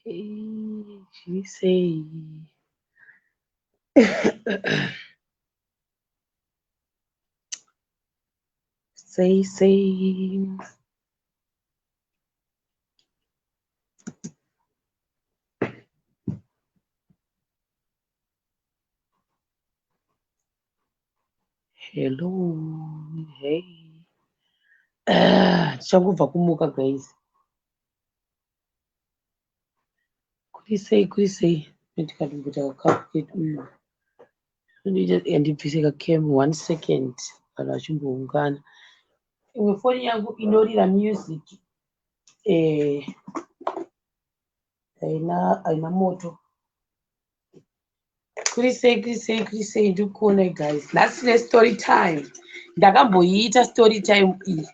Hey, zviri sei? Sei sei? Hello, hey. Ah, tichangobva kumuka guys. Kuri sei, kuri sei? Ndikatomboita kakapu kedu uyu. Ndibvise kacam one second vanhu vachimboungana. Imwe foni yangu inorira music eh, haina haina moto. Kuri sei, kuri sei, kuri sei? Ndikuonai guys. Nhasi tine story time. Ndakamboiita story time iyi.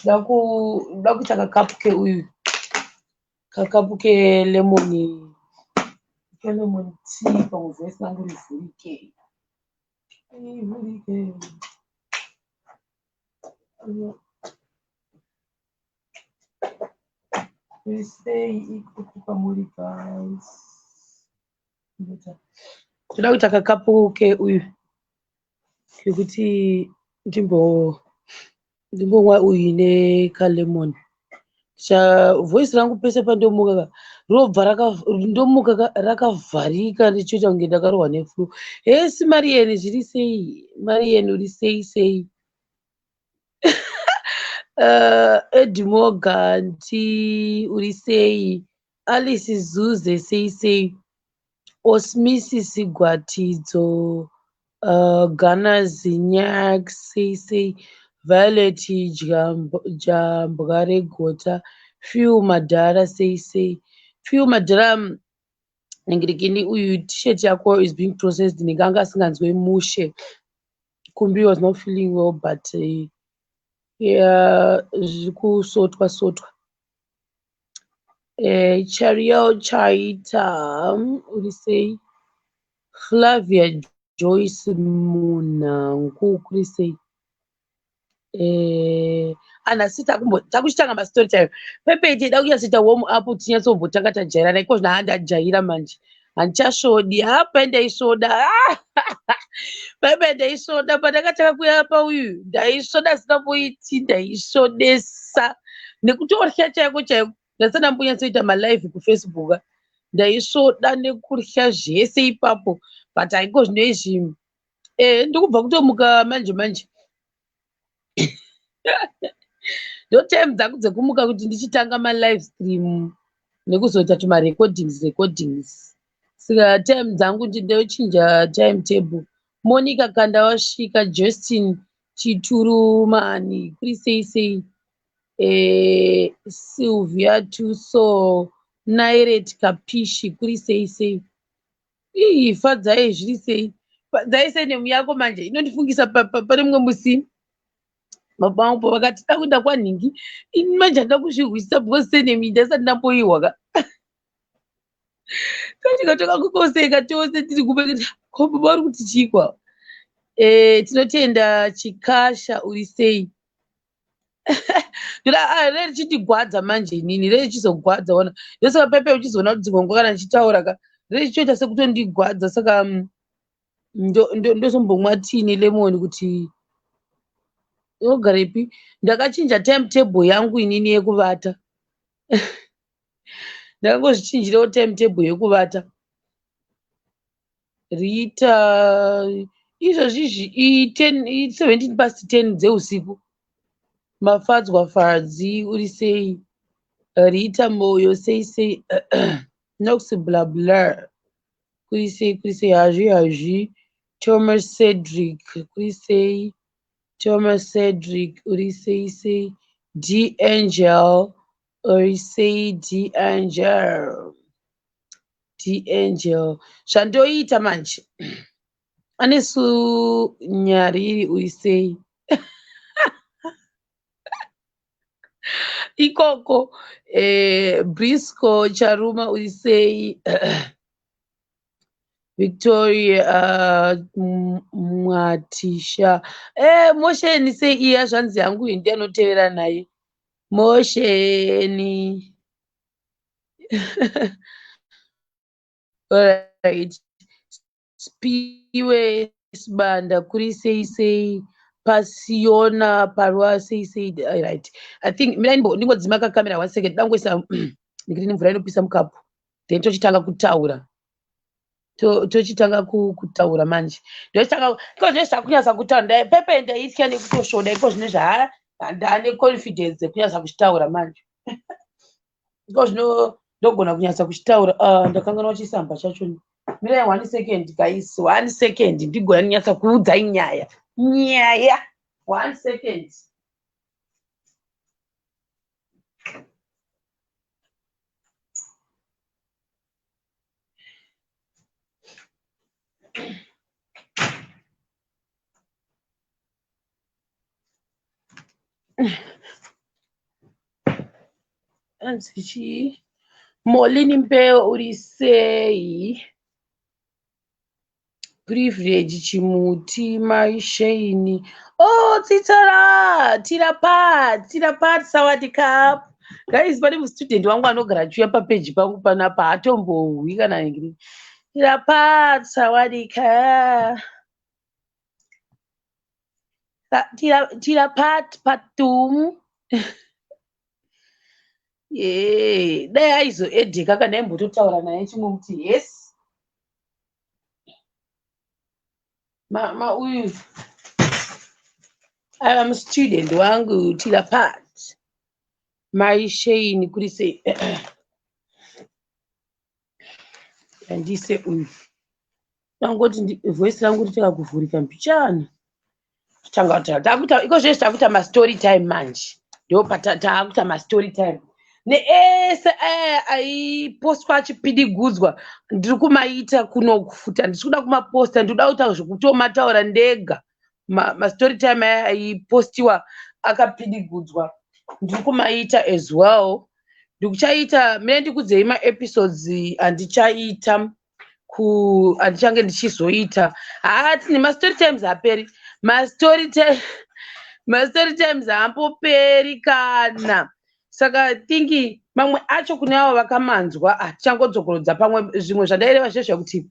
Ndoda kuita kakapu keuyu. Kakapu kelemon kelemon tea pamwe voice rangu rivhurike. Rivhurike. Kuri sei ikoko kwamuri guys? Ndoda kuita kakapu keuyu kekuti ndimbomwa uyu nekalemon. Voice rangu pese pandomuka ka rinobva ndomuka ka rakavharika ndichiita kunge ndakarohwa neflu. Hesi Marian zviri sei? Marian uri sei sei? Edmore Ganti uri sei? Alice Zuze sei sei? Osmisi Sigwatidzo, Gunners Nyak sei sei? Violet Jambwa Regota, Phil Madhara sei sei? Phil Madhara ningirikini uyu t-shirt yako is being processed ndinge anga asinganzwe mushe. Kumbi was not feeling well but yeah, zviri kusotwa sotwa. Chariel Chaita uri sei? Flavia Joyce Munhangu kuri sei? Anhasi takuchitanga mastory time. Pepe tida kunyatsoita warm up tinyatsombotanga tajairana iko zvino handajaira manje. Handichasvodi. Hapa ndaisvoda. Pepe ndaisvoda pandakatanga kuuya pauyu ndaisvoda singamboiti ndaisvodesa nekutorya chaiko chaiko. Ndasati ndambonyatsoita malive kuFacebook ndaisvoda nekurya zvese ipapo but haiko zvino izvi ndikubva kutomuka manje manje. Ndo time dzangu dzekumuka kuti ndichitanga malive stream nekuzoita tumarecordings recordings. Saka time dzangu ndochinja time table. Monica Kanda wasvika, Justin Chiturumani kuri sei sei? Sylvia Tuso, Nairet Kapishi kuri sei sei? Ii Fadzai zviri sei? Fadzai surname yako manje inondifungisa pane mumwe musi baba vangu pavakati da kuenda kwanhingi ini manje handida kuzvihwisisa because surname iyi ndasati ndamboihwa ka. Tasvika kungoseka tose tiri kumba ko baba vari kuti chii kwa? Tinotenda Chikasha uri sei? Ndoda richindigwadza manje inini richizogwadza ona. Ndosaka pepe uchizoona kuti dzimwe nguva kana ndichitaura ka richichoita sekutondigwadza saka ndozombomwa tea nelemon kuti inogarepi. Ndakachinja time table yangu inini yekuvata. Ndakangozvichinjirawo time table yekuvata. Rita izvozvi i10 17 past 10 dzeusiku. Mafadzwa Fadzi uri sei? Rita Moyo sei sei? Nox bla bla kuri sei kuri sei? Hazvi hazvi. Thomas Cedric kuri sei? Thomas Cedric uri sei sei? D Angel uri sei? D Angel. D Angel. Zvandoita manje. Anesu Nyariri uri sei? Ikoko Briscoe Charuma uri sei? Victoria Mwatisha. Mosheni sei iya zvanzi yangu iyi ndiye anotevera naye. Mosheni. Alright. Spiwe Sibanda, kuri sei sei pasiona parwa sei sei. Right, I think mina ndingodzima kakamera one second, dangoisa ndikiti mvura inopisa mukapu, then tochitanga kutaura. Tochitanga kutaura manje. Ndochitanga iko zvino zvakunyatsa kutaura. Pepe ndaitya nekutosvoda. Iko zvino zva ndane confidence yekunyatsa kuchitaura manje. Iko zvino ndogona kunyatsa kuchitaura. Ah, ndakanganwa chisamba chacho. Mirai one second, guys, one second, ndigona nyatsa kuudzai nyaya nyaya. One second. Anzi chii? Molini Mbeo, uri sei? Privilege Chimuti, Maishaini. Oh, Tsitsara, Tirapat, Tirapat, Sawadikap. Guys, pane mustudent wangu anogara achiuya papeji pangu panapa, hatombohwi kana ngiri. Tirapat, Sawadika. Tirapat Patum. Ye, dai aizoedheka kana aimbototaura naye chimwe kuti yes. Ma uyu I'm student wangu Tirapat. Mai Shane, kuri sei? Handise uyu. Tangoti voice rangu ritaka kuvhurika mbichana. Tanga takuita iko zvese, takuita mastory time manje. Ndo taakuita mastory time. Neese aya aipostwa achipidigudzwa ndiri kumaita kunoku futi. Handisi kuda kumaposta, ndinoda kuita zvekutomataura ndega. Mastory time aya aipostiwa akapidigudzwa ndiri kumaita as well. Ndikuchaita mine ndikudzei maepisodes andichaita ku andichange ndichizoita. Haa, mastory times haaperi. Mastory times haamboperi kana. Saka I think mamwe acho kune avo vakamanzwa hatichangodzokorodza pamwe zvimwe zvandaireva zvezvo kuti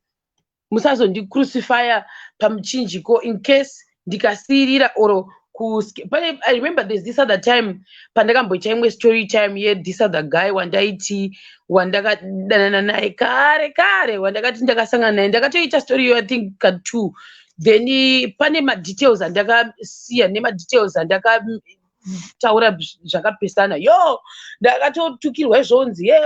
musazondicrucifya pamuchinjiko in case ndikasiyirira or pane. I remember there's this other time pandakamboita imwe story time yethis other guy wandaiti wandakadanana naye kare kare, wandakati ndakasangana naye. Ndakatoita story iyo, I think ka two. Then pane madetails andakasiya nemadetails andakataura zvakapesana. Yo, ndakatotukirwa izvonzi ye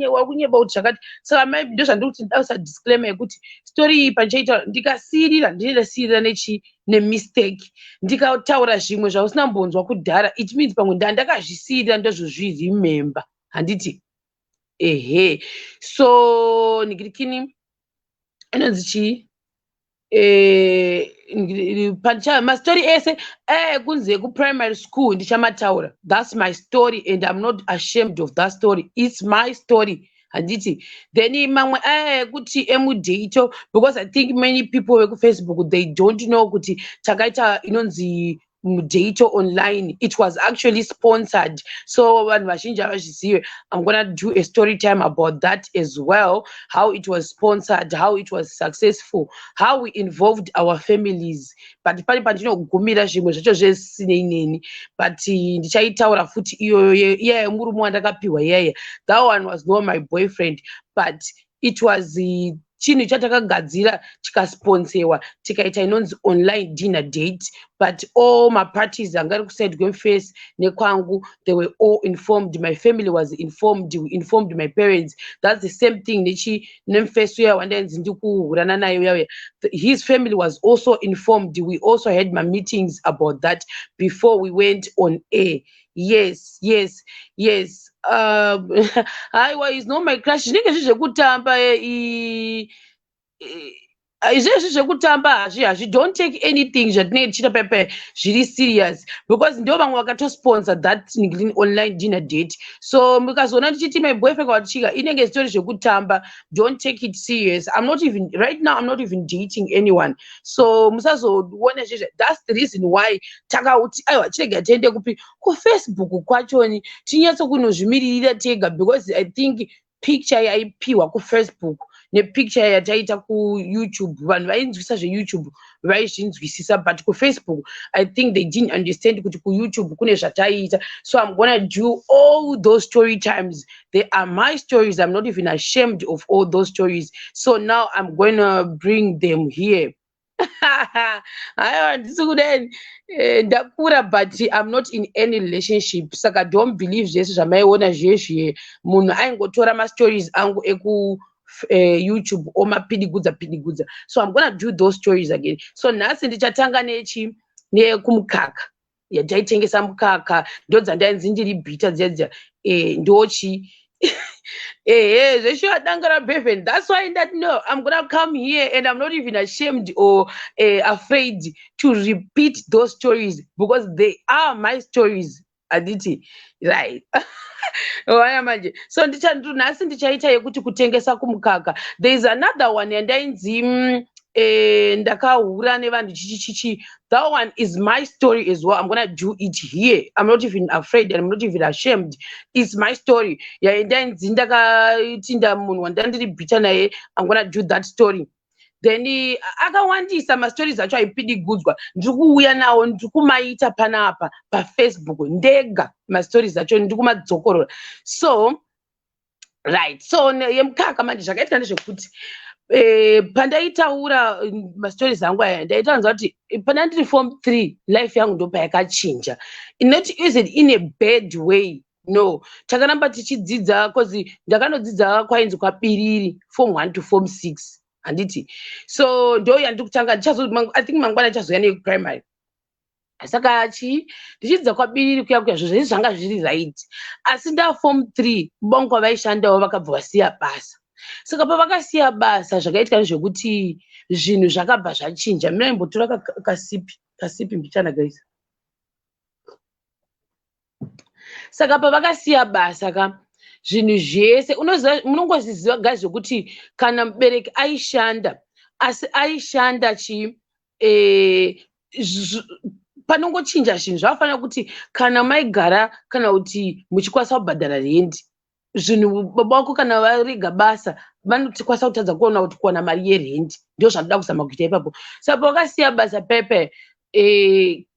wakunyeba kuti zvakati. Saka maybe ndo zvandiri kuti ndausa disclaimer yekuti story iyi pandichaita ndikasiyirira, ndinendasiyirira nechi nemistake, ndikataura zvimwe zvausina mbonzwa kudhara, it means pamwe ndandakazvisiyirira ndozvozviremember, handiti? Ehe, so nigirikini inonzi chii? Mastori ese ekunzi ekuprimary school ndichamataura. That's my story and I'm not ashamed of that story. It's my story, handiti? Then mamwe aya ekuti emudheito, because I think many people vekufacebook, they don't know kuti takaita inonzi mudheito online. It was actually sponsored, so vanhu vazhinji havazvizive. I'm gonna do a story time about that as well, how it was sponsored, how it was successful, how we involved our families. But pane pandinogumira, zvimwe zvacho zvesinei neni, but ndichaitaura futi iyoyo iya yemurume wandakapiwa iyaya. That one was not my boyfriend, but it was chinhu chatakagadzira chikasponsewa, tikaita inonzi online dinner date. But all maparties anga ari kuside kwemface nekwangu, they were all informed. My family was informed. We informed my parents. That's the same thing nechi nemface uya wandainzi ndikuhurana naye uya uya. His family was also informed. We also had my meetings about that before we went on air. Yes. Haiwa, is not my crush. Zvinenge zviri zvekutamba izvezvi zvekutamba hazvi don't take anything zvatinenge tichiita pepe zviri serious, because ndo vamwe vakatosponsor that online dinner date. So mukazoona ndichiti my boyfriend watichika, inenge zvitori zvekutamba. Don't take it serious. I'm not even, right now I'm not even dating anyone, so musazoona zvezve. That's the reason why takauti aiwa, chirega tiende kupi, kufacebook kwachoni, tinyatso kunozvimiririra tega, because I think Picture yaipiwa kuFacebook nepicture yataita kuYouTube, vanhu vainzwisa zveYouTube vaizvinzwisisa, but kuFacebook I think they didn't understand kuti kuYouTube kune zvataiita. So I'm gonna do all those story times. They are my stories. I'm not even ashamed of all those stories. So now I'm gonna bring them here. Aiwa, handisi kudeni, ndakura, but I'm not in any relationship, saka don't believe zvese zvamaiona zviye. Munhu aingotora mastories angu eku YouTube omapidigudza pidigudza. So I'm gonna do those stories again. So nhasi ndichatanga nechi nekumukaka yataitengesa mukaka, ndo dzandainzi ndiri bitter dziya dziya. Ndochi ehe, zveshuwa, danga raBeven. That's why ndati no, I'm gonna come here and I'm not even ashamed or afraid to repeat those stories because they are my stories, handiti? Right, waya manje. So nhasi ndichaita yekuti kutengesa kumukaka. There is another one yandainzi ndakahura nevanhu chichi chichi. That one is my story as well. I'm gonna do it here. I'm not even afraid and I'm not even ashamed. It's my story yaindainzi ndakatinda munhu wandandiri bitter naye. I'm gonna do that story. Then akawandisa mastories acho aipidigudzwa. Ndiri kuuya nawo, ndiri kumaita panapa paFacebook ndega. Mastories acho ndiri kumadzokorora. So right, so yemukaka manje, zvakaitika ndezvekuti pandaitaura mastories angu aya, ndaitaura kuti pana ndiri form 3, life yangu ndo payakachinja, not even in a bad way, no. Takaramba tichidzidza 'cause ndakanodzidza kwainzi kwaBiriri, form 1 to form 6, handiti? So ndo yandiri kutanga. I think mangwana ndichazouya nekuprimary. Saka chii, ndichidzidza kwaBiriri kuya kuya, zvo zvese zvanga zviri right, asi ndaform 3, bongo kwavaishandawo vakabva vasiya basa. Saka pavakasiya basa, zvakaitika ndezvekuti zvinhu zvakabva zvachinja. Mina imbotora kasipi kasipi mbichana, guys. Saka pavakasiya basa ka, zvinhu zvese unoziva, munongozviziva guys, zvekuti kana mubereki aishanda, asi aishanda chii, panongochinja zvinhu. Zvakafanira kuti kana maigara kana kuti muchikwanisa kubhadhara rendi, zvinhu baba vako kana varega basa, vanokwanisa kutadza kuona kuti kuwana mari yerendi. Ndo zvanoda kuzama kuita ipapo. Saka pavakasiya basa pepe,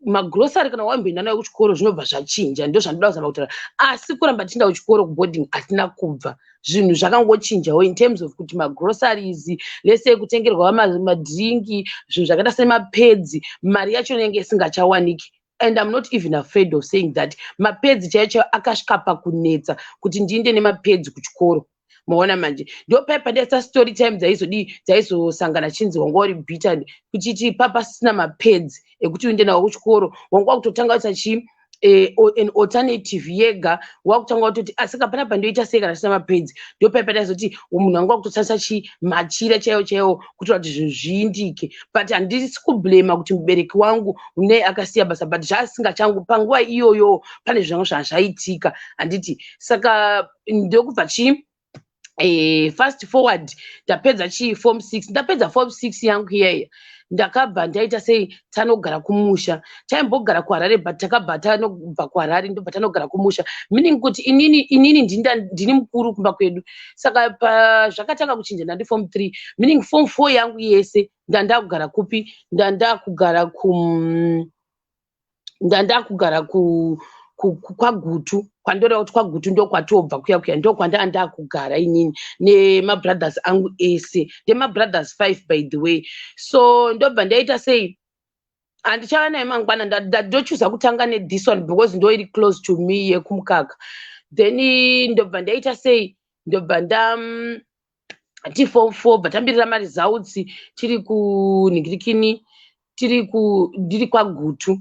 magrosari kana wamboenda nayo kuchikoro, zvinobva zvachinja. Ndo zvanoda kuzama kutaura. Asi kuramba tichienda kuchikoro kuboarding hatina kubva. Zvinhu zvakangochinjawo in terms of kuti magroceries lese kutengerwa madhiringi, zvinhu zvakaita semapads, mari yacho inenge isingachawaniki. And I'm not even afraid of saying that mapads chaiyo chaiyo akasvika pakunetsa kuti ndiinde nemapads kuchikoro. Maona manje, ndo pai pandaisa story time dzaizodii, dzaizosangana chinzi wanga uri bitter, kuchiti papasina mapads ekuti uinde nawo kuchikoro, wanga wakutotanga kuita chii, an alternative yega, wakutanga kutoti asi kapana pandoita sei kana tisina mapads? Ndo pai pandaizoti munhu wanga wakutoshandisa chii, machira chaiwo chaiwo, kuitira kuti zvinhu zviindike. But handisi kublema kuti mubereki wangu nei akasiya basa, but zvaasingachangu panguva iyoyo pane zvinhu zvazvaitika, handiti? Saka ndokubva chii, fast forward, ndapedza chii, form 6. Ndapedza form 6 yangu iyaiya, ndakabva ndaita sei, tanogara kumusha. Taimbogara kuHarare, but takabva tanobva kuHarare, ndobva tanogara kumusha, meaning kuti inini ndini mukuru kumba kwedu. Saka pazvakatanga kuchinja, ndandi form 3, meaning form 4 yangu yese ndandakugara kupi? Ndandakugara kwaGutu, kwandoreva kuti kwaGutu ndo kwatobva kuya kuya, ndo kwandaa ndakugara inini nemabrothers angu ese, ndemabrothers 5, by the way. So ndobva ndaita sei, handichava naye mangwana. Ndochuza kutanga nethis one because ndo iri close to me, yekumukaka. Then ndobva ndaita sei, ndobva nda ti form 4, bva tambirira maresults tiri kunhingirikini, tiri ku ndiri kwaGutu.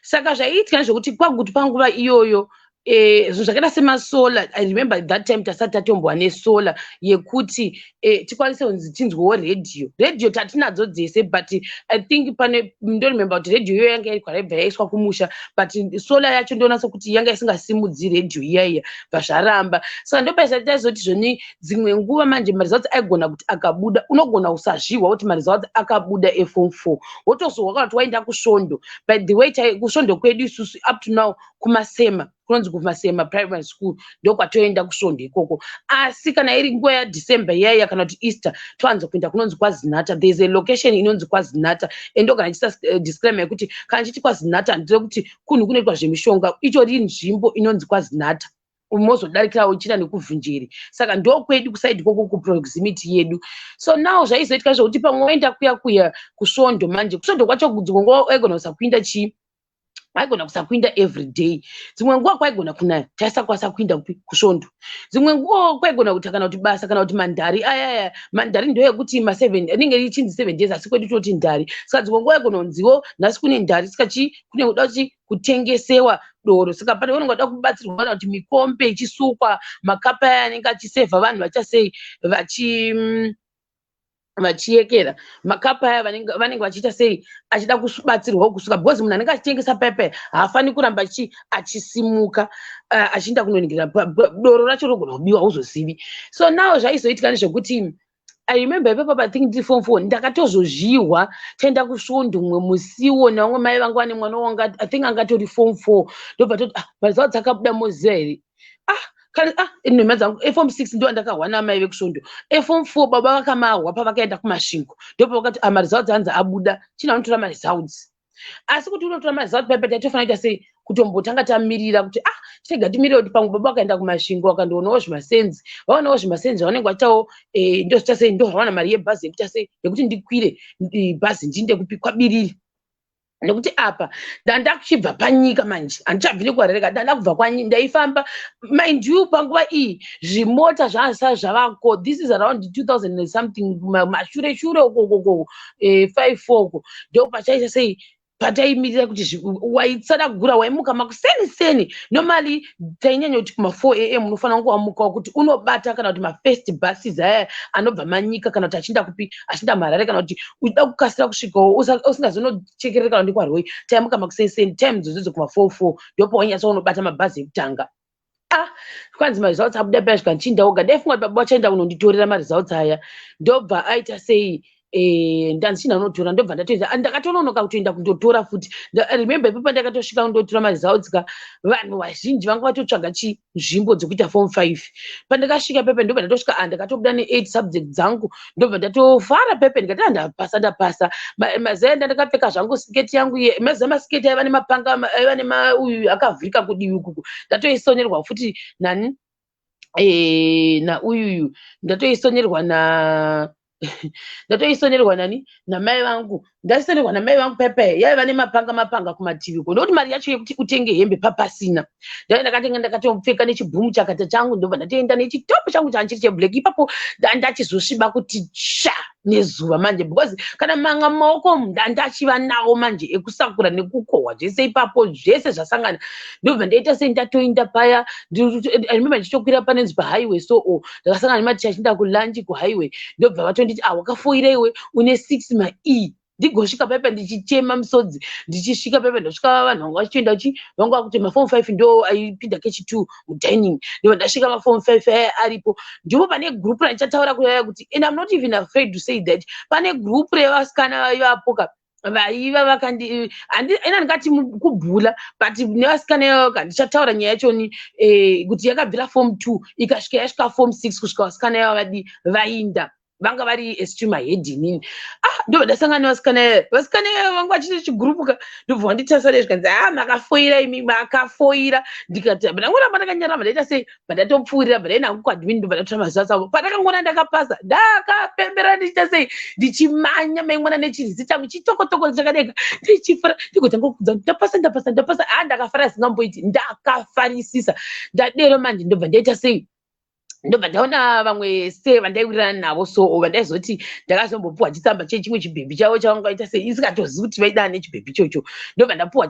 Saka zvaiitika ndezvekuti kwaGutu panguva iyoyo, zvinhu zvakaita semasolar, I remember that time tasati tatombova nesolar yekuti tikwanise kunzi tinzwewo redhiyo. Redhiyo tatinadzo dzese, but I think pane, ndoremember kuti redhiyo iyoyo yanga iri kwaraibva yaiswa kumusha, but solar yacho ndoona sekuti yanga isingasimudzi redhiyo iya iya, bva zvaramba. Saka ndopaisati taizoti zvoni dzimwe nguva manje maresults aigona kuti akabuda, unogona kusazvihwa kuti maresults akabuda eform 4, wotozohwa kana kuti waenda kusvondo. By the way, kusvondo kwedu isusu up to now kumasema. Kunonzi kuMasema Primary School, ndokwatoenda kusvondo ikoko. Asi kana iri nguva yaDecember iyaiya kana kuti Easter, towanza kuenda kunonzi kwaZinata. There is a location inonzi kwaZinata, and ndogara ndichiisa disclaimer yekuti kana chiti kwaZinata, handire kuti kunhu kunoitwa zvemishonga. Itori nzvimbo inonzi kwaZinata, mozodarikirawo ichiita nekuvhunjeri. Saka ndokwedu kuside ikoko, kuproximity yedu. So now zvaizoitika zvokuti pamwe waenda kuya kuya kusvondo, manje kusvondo kwacho dzimwe nguva waigona kusakuinda chii, waigona kusakuinda every day. Dzimwe nguva kwaigona kunaya, taisakwanisa kuinda kupi? Kusvondo. Dzimwe nguva kwaigona kuita kana kuti basa kana kuti mandari ayaya. Mandari ndoyekuti ma7 inenge ichinzi 7 days, asi kwedu toti ndari. Saka dzimwe nguva yaigona kunziwo nhasi kune ndari, saka chii, kune kuda kuti kutengesewa doro. Saka pane vanonge vada kubatsirwa kana kuti mikombe ichisukwa, makapa aya anenge achisevha vanhu vachasei, vachiyekera makapa aya, vanenge vachiita sei, achida kubatsirwawo kusuka, because munhu anenge achitengesa paipai haafani kuramba achisimuka achienda kunoningira. Doro racho rogona kubiwa, hauzozivi. So now zvaizoitika ndezvekuti I remember ipapo, I think ndiri form 4, ndakatozozvihwa taenda kusvondo mumwe musiwo nevamwe mai vangu vane mwana wanga, I think angatori form 4. Ndobva toti, "Ah, mazuva dzakabuda, moziva here?" Ah, kana, ah, nhema dzangu, eform 6 ndo andakahwa namai vekusvondo. Eform 4 baba vakamahwa pavakaenda kuMasvingo, ndopa vakati, "Ah, maresults anzi abuda, china unotora maresults." Asi kuti unotora maresults paipa, taitofanira kuita sei? Kutombotanga tamirira kuti, ah, chitega timirire kuti pamwe baba vakaenda kuMasvingo vakandoonawo zvimasenzi, vaonawo zvimasenzi zvavanenge vaitawo, ndozvita sei, ndozvawana mari yebhazi yekuita sei, yekuti ndikwire bhazi ndiinde kupi? Kwabiriri. Nekuti apa ndanda kuchibva panyika manje, handichabvi nekuHarare, ndanda kubva kwanyi. Ndaifamba, mind you, panguva iyi zvimota zvasa zvavako. This is around 2000 and something, mashure shure ukokoko, 54 uko. Ndo pachaita sei, pataimirira kuti waitsada kugura, waimuka makuseni seni. Normally tainyanya kuti kuma4 a.m. unofanira kunge wamukawo kuti unobata kana kuti mafirst buses aya anobva Manyika kana kuti achiinda kupi, achiinda muHarare, kana kuti uchida kukasira kusvikawo usingazonochekerera kana kuti kwarwei. Taimuka makuseni seni, time dzodzo kuma4 4, ndopawainyatsa unobata mabhazi ekutanga. Ah, kwanzi maresults abuda paya, svika ndichindaoga. Ndaifunga kuti baba vachaenda kunonditorera maresults aya. Ndobva aita sei, ndanzi china unotora. Ndobva ndatoenda, ndakatononoka kutoenda kundotora futi. Remember ipapo ndakatosvika kundotora maresults ka, vanhu vazhinji vanga vatotsvaga chinzvimbo dzekuita form 5. Pandakasvika pepe, ndobva ndatosvika, ah, ndakatobuda ne8 subject dzangu. Ndobva ndatofara pepe, ndikati, "Ah, ndapasa, ndapasa." Mazaya ndandakapfeka zvangu siketi yangu, maziva masiketi aiva nemapanga, aiva nemauyu akavhurika kudivi ukuku. Ndatoisonerwa futi nani, nauyuyu, ndatoisonerwa na ndatoisonerwa nani, namai vangu. Ndaisonerwa namai vangu pepe, yaiva nemapanga mapanga kumativi ko, nokuti mari yacho yekuti utenge hembe papasina. Ndai ndakatenga, ndakatopfeka nechibhumu chakata changu. Ndobva ndatoenda nechitopu changu changa chiri cheblack ipapo. Ndachizosviba kuti sha nezuva manje, because kana manga mumaoko umu ndandachiva nawo manje ekusakura nekukohwa zvese ipapo, zvese zvasangana. Ndobva ndaita sei, ndatoinda paya. I remember ndichitokwira panonzi pahighway. So o ndakasangana nematicha achienda kulunch kuhighway. Ndobva vatonditi, "Ah, wakafoira iwe, une 6 mae." Ndigosvika paipa ndichichema misodzi. Ndichisvika paipa, ndosvika vanhu vanga vachitoenda chi, vanga vakuti maform 5 ndo aipinda kechi 2 mudining. Ndobva ndasvika maform 5 aya aripo. Ndipo pane group randichataura kuyaya kuti, and I'm not even afraid to say that, pane group revasikana vaivapo ka, vaiva vakandi ina ndingati kubhula, but nevasikana ivavo ka, ndichataura nyaya yachoni, kuti yakabvira form 2 ikasvika yasvika form 6, kusvika vasikana ivavo vadi vainda vanga vari estream head inini. Ah, ndobva ndasangana nevasikana ivavo. Vasikana ivavo vanga vachiita chigurupu ka. Ndobva vanditarisa dai, zvikanzi, "Ah, makafoira imi, makafoira." Ndikati ndangoramba ndakanyaramba. Ndaita sei, bva ndatopfuurira, bva ndaenda hangu kuadmin. Ndobva ndatora mazuva avo. Pandakangoona ndakapasa, ndakapembera, ndichiita sei, ndichimanya maimwana nechirisi changu chitokotoko chakadeka, ndichifara, ndigotanga kukudza kuti ndapasa, ndapasa, ndapasa. Ah, ndakafara singamboiti, ndakafarisisa. Ndadero manje, ndobva ndaita sei, ndobva ndaona vamwe se vandaiwirirana navo. So vandaizoti ndakazombopuwa chitsamba chechimwe chibhebhi chavo chavanga vaita sei, isikatozivi kuti vaidana nechibhebhi ichocho. Ndobva ndapuwa,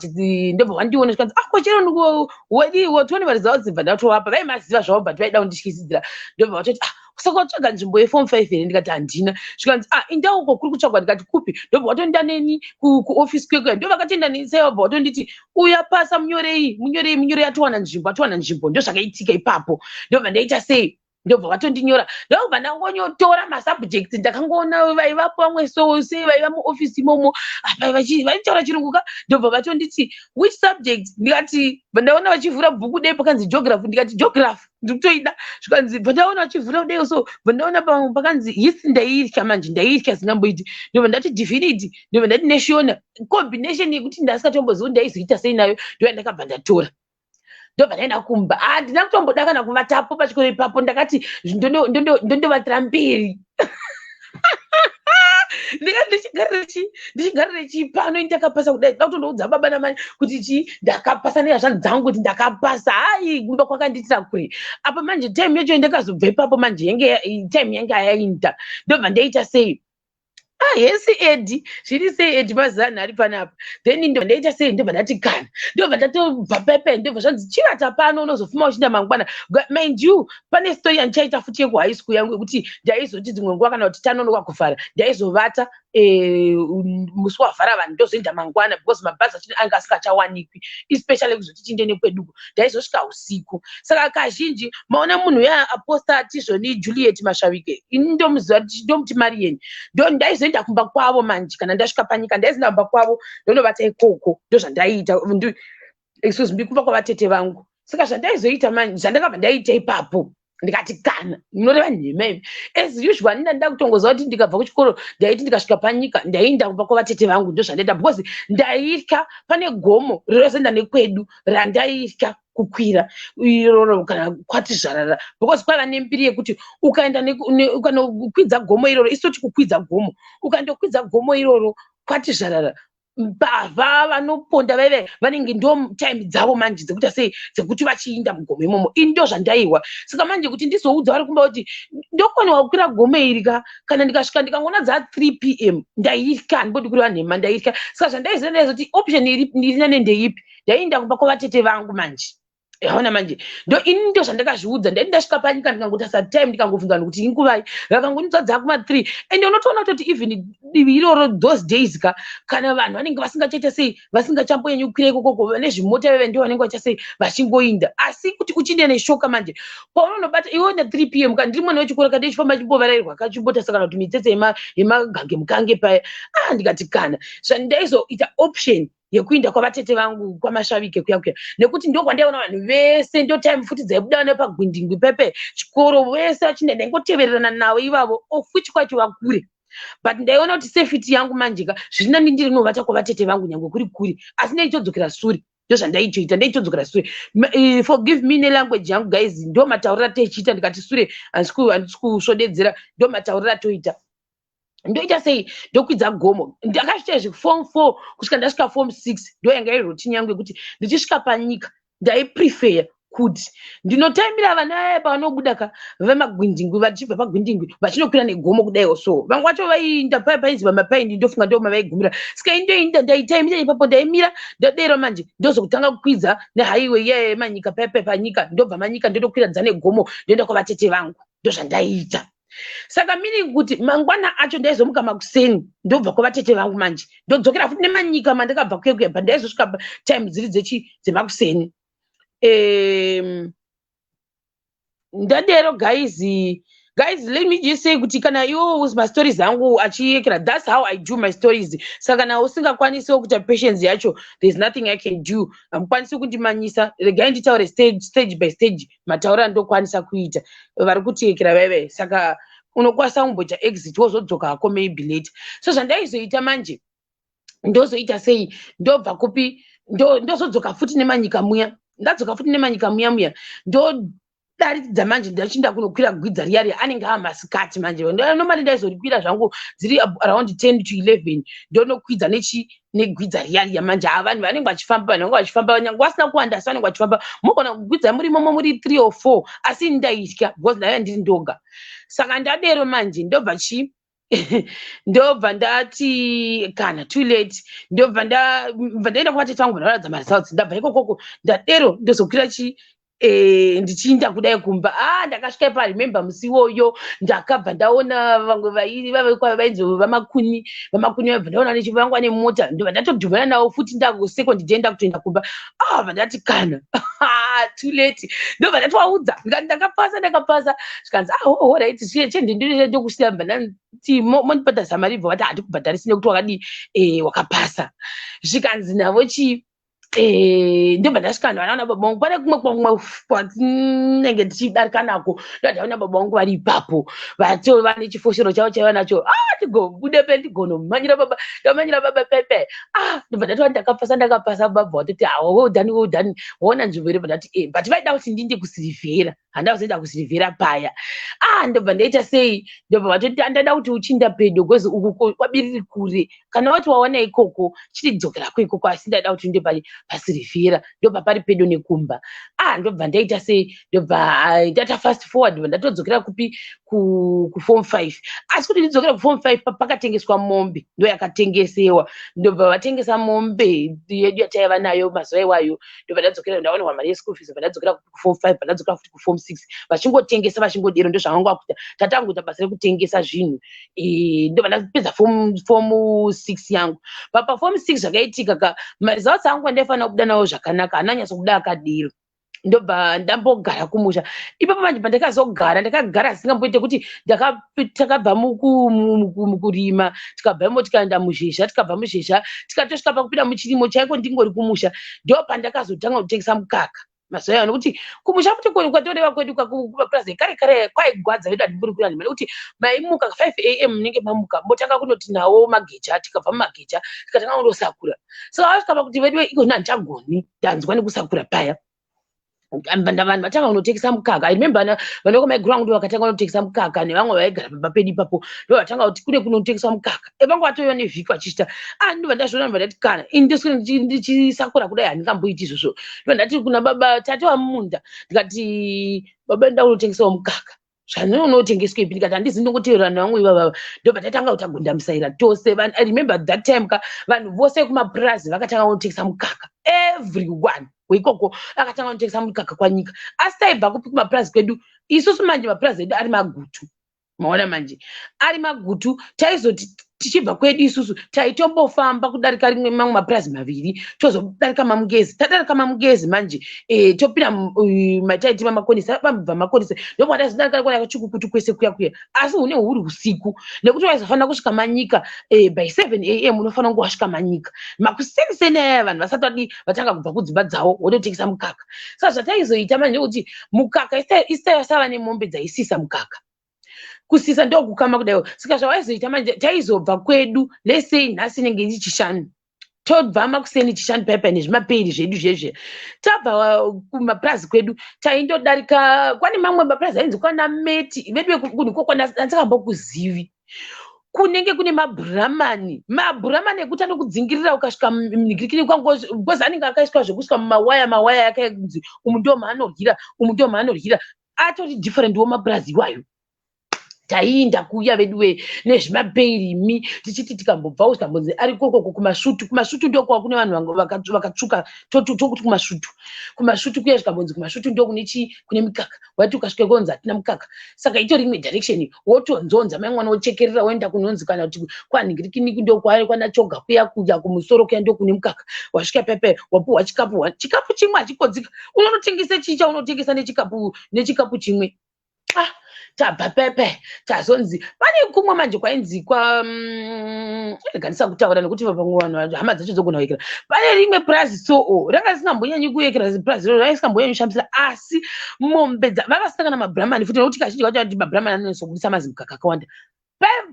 ndobva vandiona, zvikanzi, "Ah, kochero wadiwo tione maresults." Bva ndatovapa. Vaimaziva zvavo, but vaida kundityisidzira. Ndobva vatoti, "Ah, saka watsvaga nzvimbo yeform 5 here?" Ndikati, "Handina." Zvikanzi, "Ah, inda uko kuri kutsvagwa." Ndikati, "Kupi?" Ndobva watonda neni kuofisi kwekwe. Ndo vakatoenda neni sei, vabva watonditi, "Uya pasa, munyorei, munyorei, munyorei, atowana nzvimbo, atowana nzvimbo." Ndo zvakaitika ipapo. Ndobva ndaita sei. Ndobva vatondinyora, ndobva ndangonyotora masubjects. Ndakangoona vaivapo vamwe so sei vaiva muofisi imomo apa vachitaura Chirungu ka. Ndobva vatonditi, "Which subject?" Ndikati, bva ndaona vachivhura bhuku dei, pakanzi Geography. Ndikati, "Geography ndikutoida." Zvikanzi, bva ndaona vachivhura kudai so, bva ndaona pakanzi History. Ndaitya manje, ndaitya singamboiti. Ndobva ndati Divinity, ndobva ndati neShona, combination yekuti ndasikatombozivi kuti ndaizoita sei nayo. Ndoya ndakabva ndatora, ndobva ndaenda kumba. Handina kutomboda kana kuvatapo pachikoro ipapo. Ndakati ndondovatira mberi. Ndikati ndichigarire chi pano, ndakapasa kudai, da kutondoudza baba namai kuti chi ndakapasa nehazvanzi dzangu kuti ndakapasa. Hai, kumba kwakandiitira kure apa manje. Time yacho ndakazobva ipapo manje, yange time yange yainda. Ndobva ndaita sei? Ah, yes Edi, zviri sei Edi? Mazana ari panapa. Then ndobva ndaita sei? Ndobva ndati kana, ndobva ndatobva pepe, ndobva zvanzi, "Chivata pano, unozofuma uchinda mangwana." Mind you, pane story yandichaita futi yekuhigh school yangu yekuti ndaizoti dzimwe nguva kana kuti tanonoka kuvhara, ndaizovata musi wavhara vanhu, ndozoenda mangwana, because mabhazi acho anga asingachawanikwi, especially kuzoti tiinde nekweduko, ndaizosvika usiku. Saka kazhinji maona munhu uya aposta ati zvoni Juliet Mashavike, ini ndomuziva, ndomuti Marian. Ndo ndaizoenda kumba kwavo manje. Kana ndasvika panyika, ndaizoenda kumba kwavo, ndondovata ikoko. Ndozvandaiita. Excuse me, kumba kwavatete vangu. Saka zvandaizoita manje, zvandakabva ndaita ipapo, ndikati kana munoreva nhema imi. As usual, ndina ndida kutongoziva kuti ndikabva kuchikoro, ndaiti ndikasvika panyika, ndaienda kumba kwavatete vangu. Ndozvandaita, because ndaitya pane gomo rinozoenda nekwedu randaitya kukwira iroro kana kwati zvarara, because kwaiva nembiri yekuti ukaenda ukanokwidza gomo iroro, isoti kukwidza gomo, ukandokwidza gomo iroro kwati zvarara, mbavha vanoponda vaive vanenge ndo time dzavo manje dzekuita sei, dzekuti vachiinda mugomo imomo. Ini ndo zvandaiwa. Saka manje kuti ndizoudza vari kumba kuti ndokoniwa kukwira gomo iri ka, kana ndikasvika ndikangoona dza 3 p.m., ndaitya. Handimbodi kureva nhema, ndaitya. Saka zvandaiziva, ndaizoti option iri nane ndeipi? Ndaienda kumba kwavatete vangu manje. Yaona manje, ndo ini ndo zvandakazviudza. Ndaiti ndasvika panyika, ndikangotasa time, ndikangobvunza vanhu kuti inguvai, vakangondidza dzakuma 3. Ende unotoona kutoti even divi iroro those days ka, kana vanhu vanenge vasingachaita sei, vasingachambonyanyi kukwira ikokoko, nezvimota veve ndo vanenge vacha sei, vachingoinda. Asi kuti uchinde neshoka manje, paunonobata iwe na 3 p.m., kana ndiri mwana wechikoro, kana ndichifamba chimbovarairwa kachimbotasa kana kuti mitsetse yemagange mukange paya. Ah, ndikati kana zvandaizoita, option yekuinda kwavatete vangu kwaMashavike kuya kuya, nekuti ndo kwandaiona vanhu vese. Ndo time futi dzaibuda nepagwindingwi pepe chikoro vese vachinda, ndaingotevererana navo ivavo, of which kwacho vakure, but ndaiona kuti safety yangu manje ka, zviri nani ndiri novata kwavatete vangu, nyange kuri kure, asi ndaitodzokera sure. Ndozvandaitoita, ndaitodzokera sure. Forgive me nelanguage yangu, guys. Ndo matauriro atoichiita. Ndikati sure, handisi kusvodedzera, ndo matauriro atoita. Ndoita sei? Ndokwidza gomo. Ndakasvika izvi form 4 kusvika ndasvika form 6. Ndo yanga iri routine yangu yekuti ndichisvika panyika, ndaiprefer kuti ndinotaimira vana vaya pavanobuda ka vemagwindingwi, vachibva pagwindingwi vachinokwira negomo kudaiwo. So vamwe vacho vaiinda paya painzi pamapaini, ndofunga ndo mavaigumira. Saka indoinda, ndaitaimira ipapo, ndaimira. Ndadero manje, ndozokutanga kukwidza nehighway iya yemanyika paya paya panyika. Ndobva manyika, ndotokwira dza negomo, ndoenda kwavatete vangu. Ndozvandaiita. Saka meaning kuti mangwana acho ndaizomuka makuseni, ndobva kwavatete vangu manje, ndodzokera futi nemanyika mandakabva kuya kuya, pandaizosvika time dziri dzechi dzemakuseni. Ndadero guys, let me just say kuti kana iwo mastories angu achiyekera, that's how I do my stories. Saka kana usingakwanisiwo kuita patience yacho, there's nothing I can do. Hamukwanisi kundimanyisa. Regai nditaure stage, stage by stage, matauro andokwanisa kuita. Vari kutiyekera vaive, saka unokwanisa kumboita exit, wozodzoka hako maybe later. So zvandaizoita manje, ndozoita sei? Ndobva kupi? Ndozodzoka futi nemanyika muya. Ndadzoka futi nemanyika muya muya, ndodaritidza manje, ndachinda kunokwira gwidza riya riya. Anenge ava masikati manje. Normally ndaizorikwira zvangu dziri around 10 to 11. Ndonokwidza nechi negwidza riya riya manje. Ha, vanhu vanenge vachifamba, vanhu vanenge vachifamba, nyange vasina kuwanda, asi vanenge vachifamba. Mugona kukwidza muri momo muri 3 or 4, asi ini ndaitya because ndaiva ndiri ndoga. Saka ndadero manje, ndobva chi ndobva ndati kana too late, ndobva ndaenda kuvatete vangu, vandaratidza maresults. Ndabva ikokoko, ndadero, ndozokwira chi Ndichiinda kudai kumba, ah, ndakasvika pa remember musi iwoyo ndakabva ndaona vamwe vainzi VaMakuni. VaMakuni vaibva ndaona vangwa nemota, ndobva ndatodhumana navo futi. Ndakusecond day ndakutoenda kumba. Ah, vandati kana too late, ndobva ndatovaudza ndikati ndakapasa, ndakapasa. Zvikanzi, "Ah, oh, alright, chendindokusiya." Bva ndati, "Mondibhadharisa mari?" Bva vati, "Hatikubhadharisi nekuti wakadii, wakapasa." Zvikanzi navo chii, ndobva ndasvika, ndavanaona baba vangu. Pane kumwe kwamwe kwatinenge tichidarika nako, ndadaona baba vangu vari ipapo, vatova nechifoshoro chavo chaiva nacho. Ah, tigobude pe, ndigonomhanyira baba, ndamhanyira baba pepe. Ah, ndobva ndatova, "Ndakapasa, ndakapasa." Baba vatoti, "Ah, well done, well done, waona nzvimbo iri?" Ndati, "But vaida kuti ndinde kuSilveira, handa kuzoenda kuSilveira paya." Ah, ndobva ndaita sei, ndobva vatoti, "Andada kuti uchinda pedo because uku kwabiriri kure. Kana wati waona ikoko, chidzokerako ikoko, asi ndaida kuti uinde paSilveira, ndobva pari pedo nekumba." Ah, ndobva ndaita sei, ndobva ndaita fast forward, ndobva ndatodzokera kupi, kuform 5. Asi kuti ndidzokera kuform 5, pakatengeswa mombe, ndo yakatengesewa. Ndobva vatengesa mombe yedu yataiva nayo mazuva iwayo. Ndobva ndadzokera, ndaonerwa mari yeschool fees, bva ndadzokera kuform 5, bva ndadzokera futi kuform 6, vachingotengeswa, vachingodero. Ndo zvavanga kuita, tatangoita basa rekutengesa zvinhu. Ndobva ndapedza form 6 yangu. Paform 6 zvakaitika ka, maresults angu andaifanira kubuda nawo zvakanaka haana nyatsokubuda akadero. Ndobva ndambogara kumusha ipapo. Manje pandakazogara, ndakagara singamboite kuti takabva mukurima, tikabva imo tikaenda muzhezha, tikabva muzhezha tikatosvika pakupinda muchirimo chaiko ndingori kumusha. Ndo pandakazotanga kutengesa mukaka mazuva iwayo, nekuti kumusha futi kwatoreva kwedu kumapurazi kare kare kwaigwadza vedu. Handimbori kuyanhima nekuti maimuka 5 a.m., munenge mamuka, motanga kunoti nawo mageja. Tikabva mumageja tikatanga kundosakura. Saka vasvika pakuti vedu ikozvino handichagoni, ndanzwa nekusakura paya. Vanhu vatanga kunotengesa mukaka. I remember vanoko maiguru vangu ndo vakatanga kunotengesa mukaka, nevamwe vaigara pamba pedu ipapo ndo vatanga kuti kune kunotengeswa mukaka. Vanga vatouya nevhiki vachiita. Ah, ndobva ndazviona, ndobva ndati kana ini ndoswera ndichisakura kudai, handingamboiti izvozvo. Ndobva ndati kuna baba, tatova mumunda, ndikati, "Baba, nda kunotengesawo mukaka." "Zvanounotengeswa ipi?" Ndikati, "Handizi, ndongoteerera nevamwe ivavava." Ndobva tatanga kutagunda musaira tose. I remember that time ka, vanhu vose kumapurazi vakatanga kunotengesa mukaka. Everyone weikoko akatanga kunotengesa mukaka kwanyika. Asi taibva kupi? Kumapurazi kwedu isusu manje, mapurazi edu ari magutu, maona manje, ari magutu. Taizoti tichibva kwedu isusu taitombofamba kudarika rimwe mamwe mapurazi maviri, tozodarika Mamungezi. Tadarika Mamungezi manje, topinda mataiti Mamakonisi. Bva Makonisi ndopatazodarika kwana Chikukutu kwese kuya kuya. Asi hune huri usiku, nekuti waizofanira kusvika Manyika by 7 a.m. Unofanira kunge wasvika Manyika makuseniseni aya, vanhu vasati vadii, vatanga kubva kudzimba dzavo, wototengesa mukaka. Saka zvataizoita manje ndekuti mukaka isava nemombe dzaisisa mukaka, kusisa ndokukama kudaiwo. Saka zvawaizoita manje, taizobva kwedu, let's say nhasi inenge iri Chishanu, tobva makuseni Chishanu paipai nezvimaperi zvedu zvezve. Tabva kumapurazi kwedu, taindodarika kwane mamwe mapurazi ainzi kwana Meti. Vedu kunhu ikoko handisakambokuzivi, kunenge kune mabhuramani, mabhuramani ekuti anokudzingirira ukasvika mugirikiri kwangu, because anenge akaiswa zvekusvika mumawaya, mawaya akanzi umu ndo maanoryira, umu ndo maanoryira. Atori different wo mapurazi iwayo. Taiinda kuya veduwe nezvimapeirimi, tichiti tikambobvawo tikambonzi ari kokoko kuMasvutu. KuMasvutu ndokwa kune vanhu vakatsvuka, tokuti kuMasvutu. KuMasvutu kuya zvikambonzi kuMasvutu ndokune chii, kune mikaka. Waiti ukasvika konzi hatina mukaka. Saka itori imwe direction, wotonzonza mai mwana, wochekerera, woenda kunonzi kana kuti kwanhingirikini, ndokwana Choga kuya, kuya kumusoro kuya ndokune mukaka. Wasvika pepe, wapuhwa chikapu, chikapu chimwe hachikodzika. Unonotengesa chii chaunotengesa nechikapu chimwe? Ah, tabva pepe, tazonzi pane kumwe manje kwainzi kwa rega ndisakutaura nekuti pamwe vanhu hama dzacho dzogona kuyekera. Pane rimwe purazi soo ranga risingambonyanyi kuyekera, purazi roro raisingambonyanyi kushambisira, asi mombe vanga vasina kana mabhuramani futi, nekuti kazhinji kacho kuti mabhuramani anonyatsobudisa mazimukaka akawanda.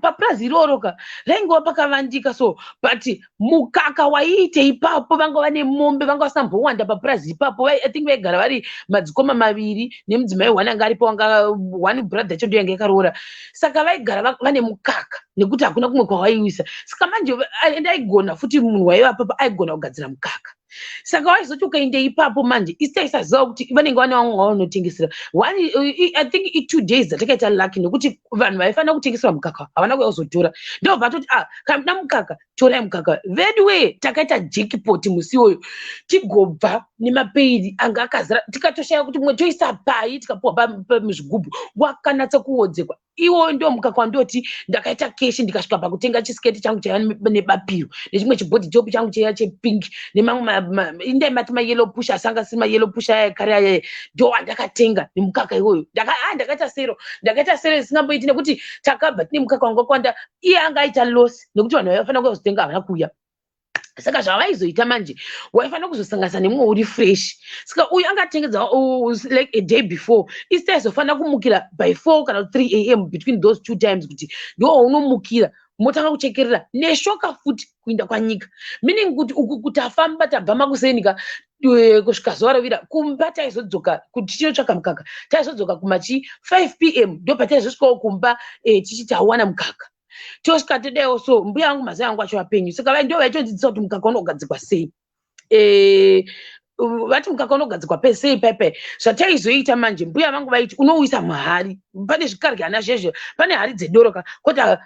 Papurazi iroro ka raingova pakavandika so, but mukaka waiite ipapo, vanga vane mombe, vanga vasambowanda papurazi ipapo. I think vaigara vari madzikoma maviri nemudzimai one anga aripo, wanga one brother yacho ndo yanga yakaroora. Saka vaigara vane mukaka nekuti hakuna kumwe kwawaiwisa. Saka manje and aigona futi, munhu waiva papo aigona kugadzira mukaka. Saka waizoti ukaenda ipapo manje, isi taisaziva kuti vanenge vane vamwe vavanotengesera. One, I think i2 days dzatakaita lucky, nekuti vanhu vaifanira kutengesera mukaka havana kuuya kuzotora. Ndobva toti, "Ah, kana muda mukaka, torai mukaka." Vedu wee, takaita jackpot musi iwoyo. Tigobva nemapeiri anga akazara, tikatoshaya kuti mumwe toisa pai. Tikapuwa muzvigubhu wakanatsa kuwodzekwa. Iwoyo ndo mukaka wandoti ndakaita cash, ndikasvika pakutenga chisiketi changu chaiva nebapiro, nechimwe chibody top changu chaiva chepink, nemamwe indai mati mayellow push, asi anga asiri mayellow push aya kare aya. Ndo andakatenga nemukaka iwoyo. Ndakaita sero, ndakaita sero isingamboiti, nekuti takabva tine mukaka wanga wakawanda. Iye anga aita loss, nekuti vanhu vaifanira kuzotenga havana kuuya. Saka zvavaizoita manje, waifanira kuzosanganisa nemumwe uri fresh. Saka uyu angatengedza like a day before. Isi taizofanira kumukira by 4 kana 3 a.m., between those two times, kuti ndo waunomukira, motanga kuchekerera neshoka futi kuinda kwanyika, meaning kuti uku kuti afamba tabva makusenika kusvika zuva rovira kumba. Taizodzoka kuti tichinotsvaka mukaka, taizodzoka kumachi 5 p.m., ndo pataizosvikawo kumba tichiti tawana mukaka. Tosvika todaiwo. So mbuya vangu, mazai angu acho apenyu, saka ndo vaitodzidzisa kuti mukaka unogadzikwa sei. Vati mukaka unogadzikwa sei paipai. Zvataizoita manje, mbuya vangu vaiti unouisa muhari. Pane zvikaryana zvezvo, pane hari dzedoro ka, kwota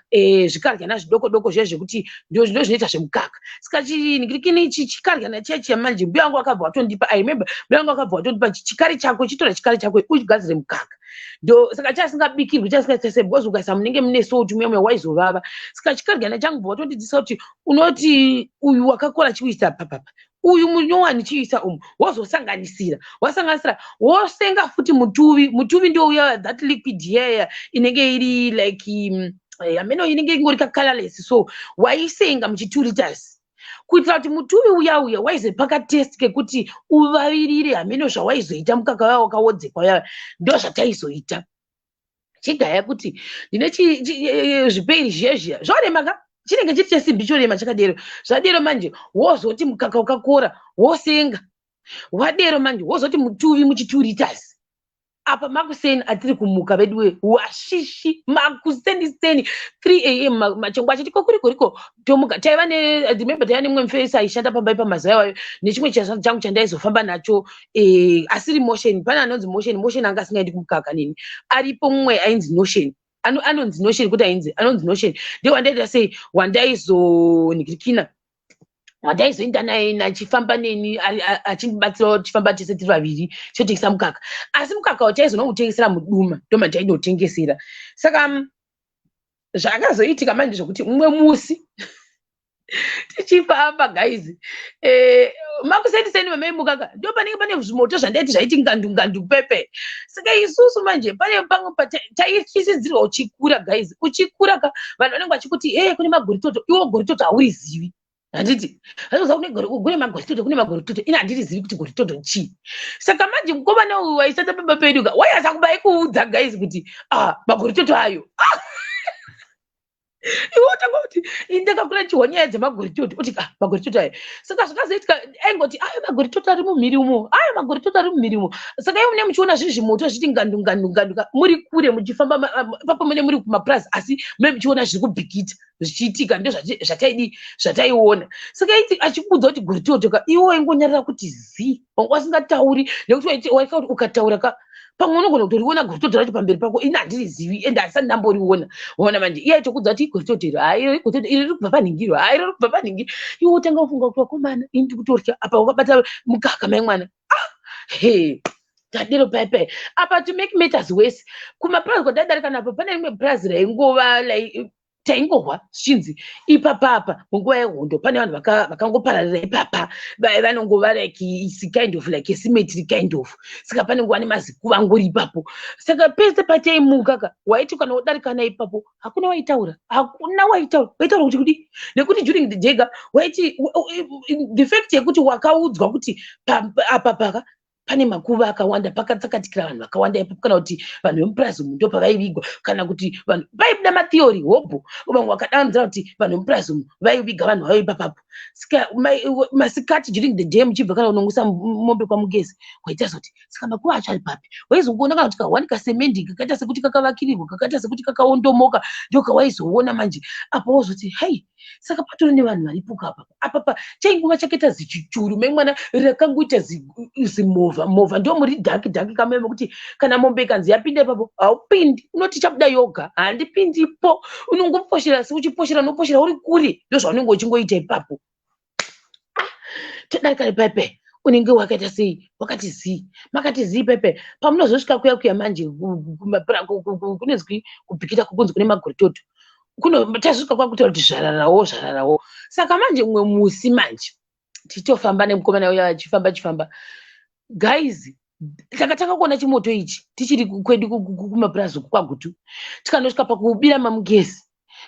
zvikaryana zvidoko doko zvezvo, zvekuti ndo zvinoita zvemukaka. Saka chinhikirikini chikaryana chiya chiya manje, mbuya vangu vakabva vatondipa. I remember mbuya vangu vakabva vatondipa, "Chikari chako, chitora chikari chako ugadzire mukaka." Ndo saka chasingabikirwi, chasingaita sei, because ukaisa munenge mune salt muya muya, waizovava. Saka chikaryana changu, bva vatondidzidzisa kuti unoti uyu wakakora chiuisa papapa, uyu munyowani chiisa umu, wozosanganisira. Wasanganisira, wosenga futi mutuvi. Mutuvi ndio uya, that liquid yeya inenge iri like ameno, inenge ingori kacolorless. So waisenga muchi2 liters kuitira kuti mutuvi uya uya waizopa kataste kekuti uvavirire. Hameno zvawaizoita mukaka uya wakawodzekwa uya. Ndo zvataizoita. Chigaya kuti ndine zvipeiri zviya zviya zvorema ka, chinenge chiri chesimbi, chorema chakadero. Zvadero manje, wozoti mukaka ukakora, wosenga. Wadero manje, wozoti mutuvi muchi2 liters. Apa makuseni atiri kumuka veduwe, washishi makuseniseni, 3 a.m., machongwa achiti kokuriko, tomuka. Taiva ne, remember, taiva nemumwe mufesi aishanda pamba pamazuva iwayo, nechimwe changu chandaizofamba nacho, asiri Motion. Pane anonzi Motion. Motion anga asingaendi kumukaka nini. Aripo mumwe ainzi Notion, anonzi Notion, kuti ainzi anonzi Notion, ndiye wandaita sei, wandaizonhikirikina, wandaizoenda naye nachifamba neni, achindibatsira, tichifamba tese tiri vaviri tichotengesa mukaka. Asi mukaka wataizonokutengesera muduma, ndoma tainotengesera. Saka zvakazoitika manje zvokuti mumwe musi tichifamba, guys, makuseniseni vamaimuka, ndo panenge pane zvimoto zvandaiti zvaiti ngandu ngandu pepe. Saka isusu manje pane pamwe taityisidzirwa uchikura, guys. Uchikura ka, vanhu vanenge vachikuti, "E, kune magoritoto." Iwo goritoto haurizivi, handiti? Azoza kune magoritoto, kune magoritoto. Ine handirizivi kuti goritoto chii. Saka manje mukomana uyu waisata pamba pedu ka, waiasa kubai kuudza, guys, kuti, "Ah, magoritoto ayo." Iwe utanga kuti, "Indakakura ndichihwa nyaya dzemagoritoto." Uti, "Ah, magoritoto ayo." Saka zvakazoitika, aingoti, "Ayo magoritoto ari mumhiri umo, ayo magoritoto ari mumhiri umo." Saka ivo mune muchiona zviri zvimoto zvichiti ngandu ngandu ngandu, muri kure muchifamba ipapo, mune muri kumapurazi, asi mune muchiona zviri kubhikita zvichiitika. Ndo zvataidi, zvataiona. Saka iti achikuudza kuti goritoto ka, iwe waingonyarara kuti zi, wanga usingatauri, nekuti waika kuti ukataura ka, pamwe unogona kutoriona goritoto racho pamberi pako. Ini handirizivi, ende handisati ndamboriona. Waona manje, iye aitokudza kuti goritoto iro, hai, goritoto iri riri kubva panhingiro, hai, riri kubva panhingiro. Iwe wotanga kufunga kuti, "Vakomana, ini ndiri kutorya." Apa wakabata mukaka, mai mwana. Ah, he, tadero pai pai. Apa, to make matters worse, kumapurazi kwataidarika napo, pane rimwe purazi raingova taingohwa zvichinzi ipapapa munguva yehondo pane vanhu vakangopararira ipapa, vanongova like is kind of like a cemetery kind of. Saka pane nguva nemazikuva angori ipapo. Saka pese pataimuka ka, waiti kana wodarikana ipapo, hakuna waitaura, hakuna waitaura. Waitaura kuti kudi? Nekuti during the day ka, waiti the fact yekuti wakaudzwa kuti apa paka Pane makuva akawanda, pakatsakatikira vanhu vakawanda ipapo, kana kuti vanhu vemupurazi umu ndo pavaivigwa, kana kuti vanhu vaibuda matheory hobho. Vamwe vakadanzira kuti vanhu vemupurazi umu vaiviga vanhu vavo ipapapo. Saka masikati, during the day, muchibva kana unonwisa mombe kwamugezi, waita zoti saka makuva acho ari papi? Waizoona kana kuti kahwani kasemendi kakaita sekuti kakavakirirwa, kakaita sekuti kakaondomoka, ndo kawaizoona manje apo. Wozoti, "Hei, saka patori nevanhu varipo apa." Apapa chainguva chakaita zichichuru memwana rakangoita zimovha movha, ndo muri dhaki dhaki kamwe, kuti kana mombe ikanzi yapinda ipapo, haupindi, unoti chabuda yoga, handipindipo. Unongoposhera seuchiposhera, unoposhera uri kure, ndo zvaunenge uchingoita ipapo. Todarika nepaipai, unenge wakaita sei, wakati zii, makati zii pepe. Pamunozosvika kuya kuya manje, kunezwi kuBhikita, kukunzi kune magoritoto, tazosvika kwakutaura kuti zvararawo, zvararawo. Saka manje mumwe musi manje tichitofamba nemukomana uya, achifamba achifamba, guys, takatanga kuona chimoto ichi tichiri kwedu kumapurazi kwaGutu. Tikanosvika pakubira mamugezi,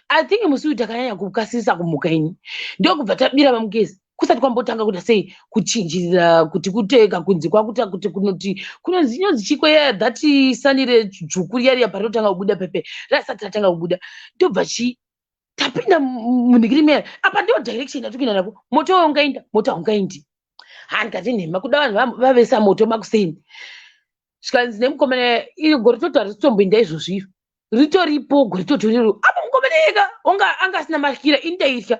I think musi uyu takanyanya kukasirisa kumuka ini, ndokubva tabira mamugezi kusati kwambotanga kuita sei, kuchinjirira, kuti kuteka kunze kwakuta kuti kunoti kunonzi inonzi chiko ya that sun dzvuku riya riya parinotanga kubuda pepe, rasati ratanga kubuda. Ndobva chi tapinda munhikiri meya apa, ndo direction yatikuenda nako. Moto uyo ungaenda, moto haungaendi. Handikati nhema, kuda vanhu vavesa moto makuseni. Zvikanzi nemukomana, "Iri goritoto harisitomboenda izvozvo, iro ritoripo goritoto riro apa." Mukomana ega unga anga asina matyira, ini ndaitya.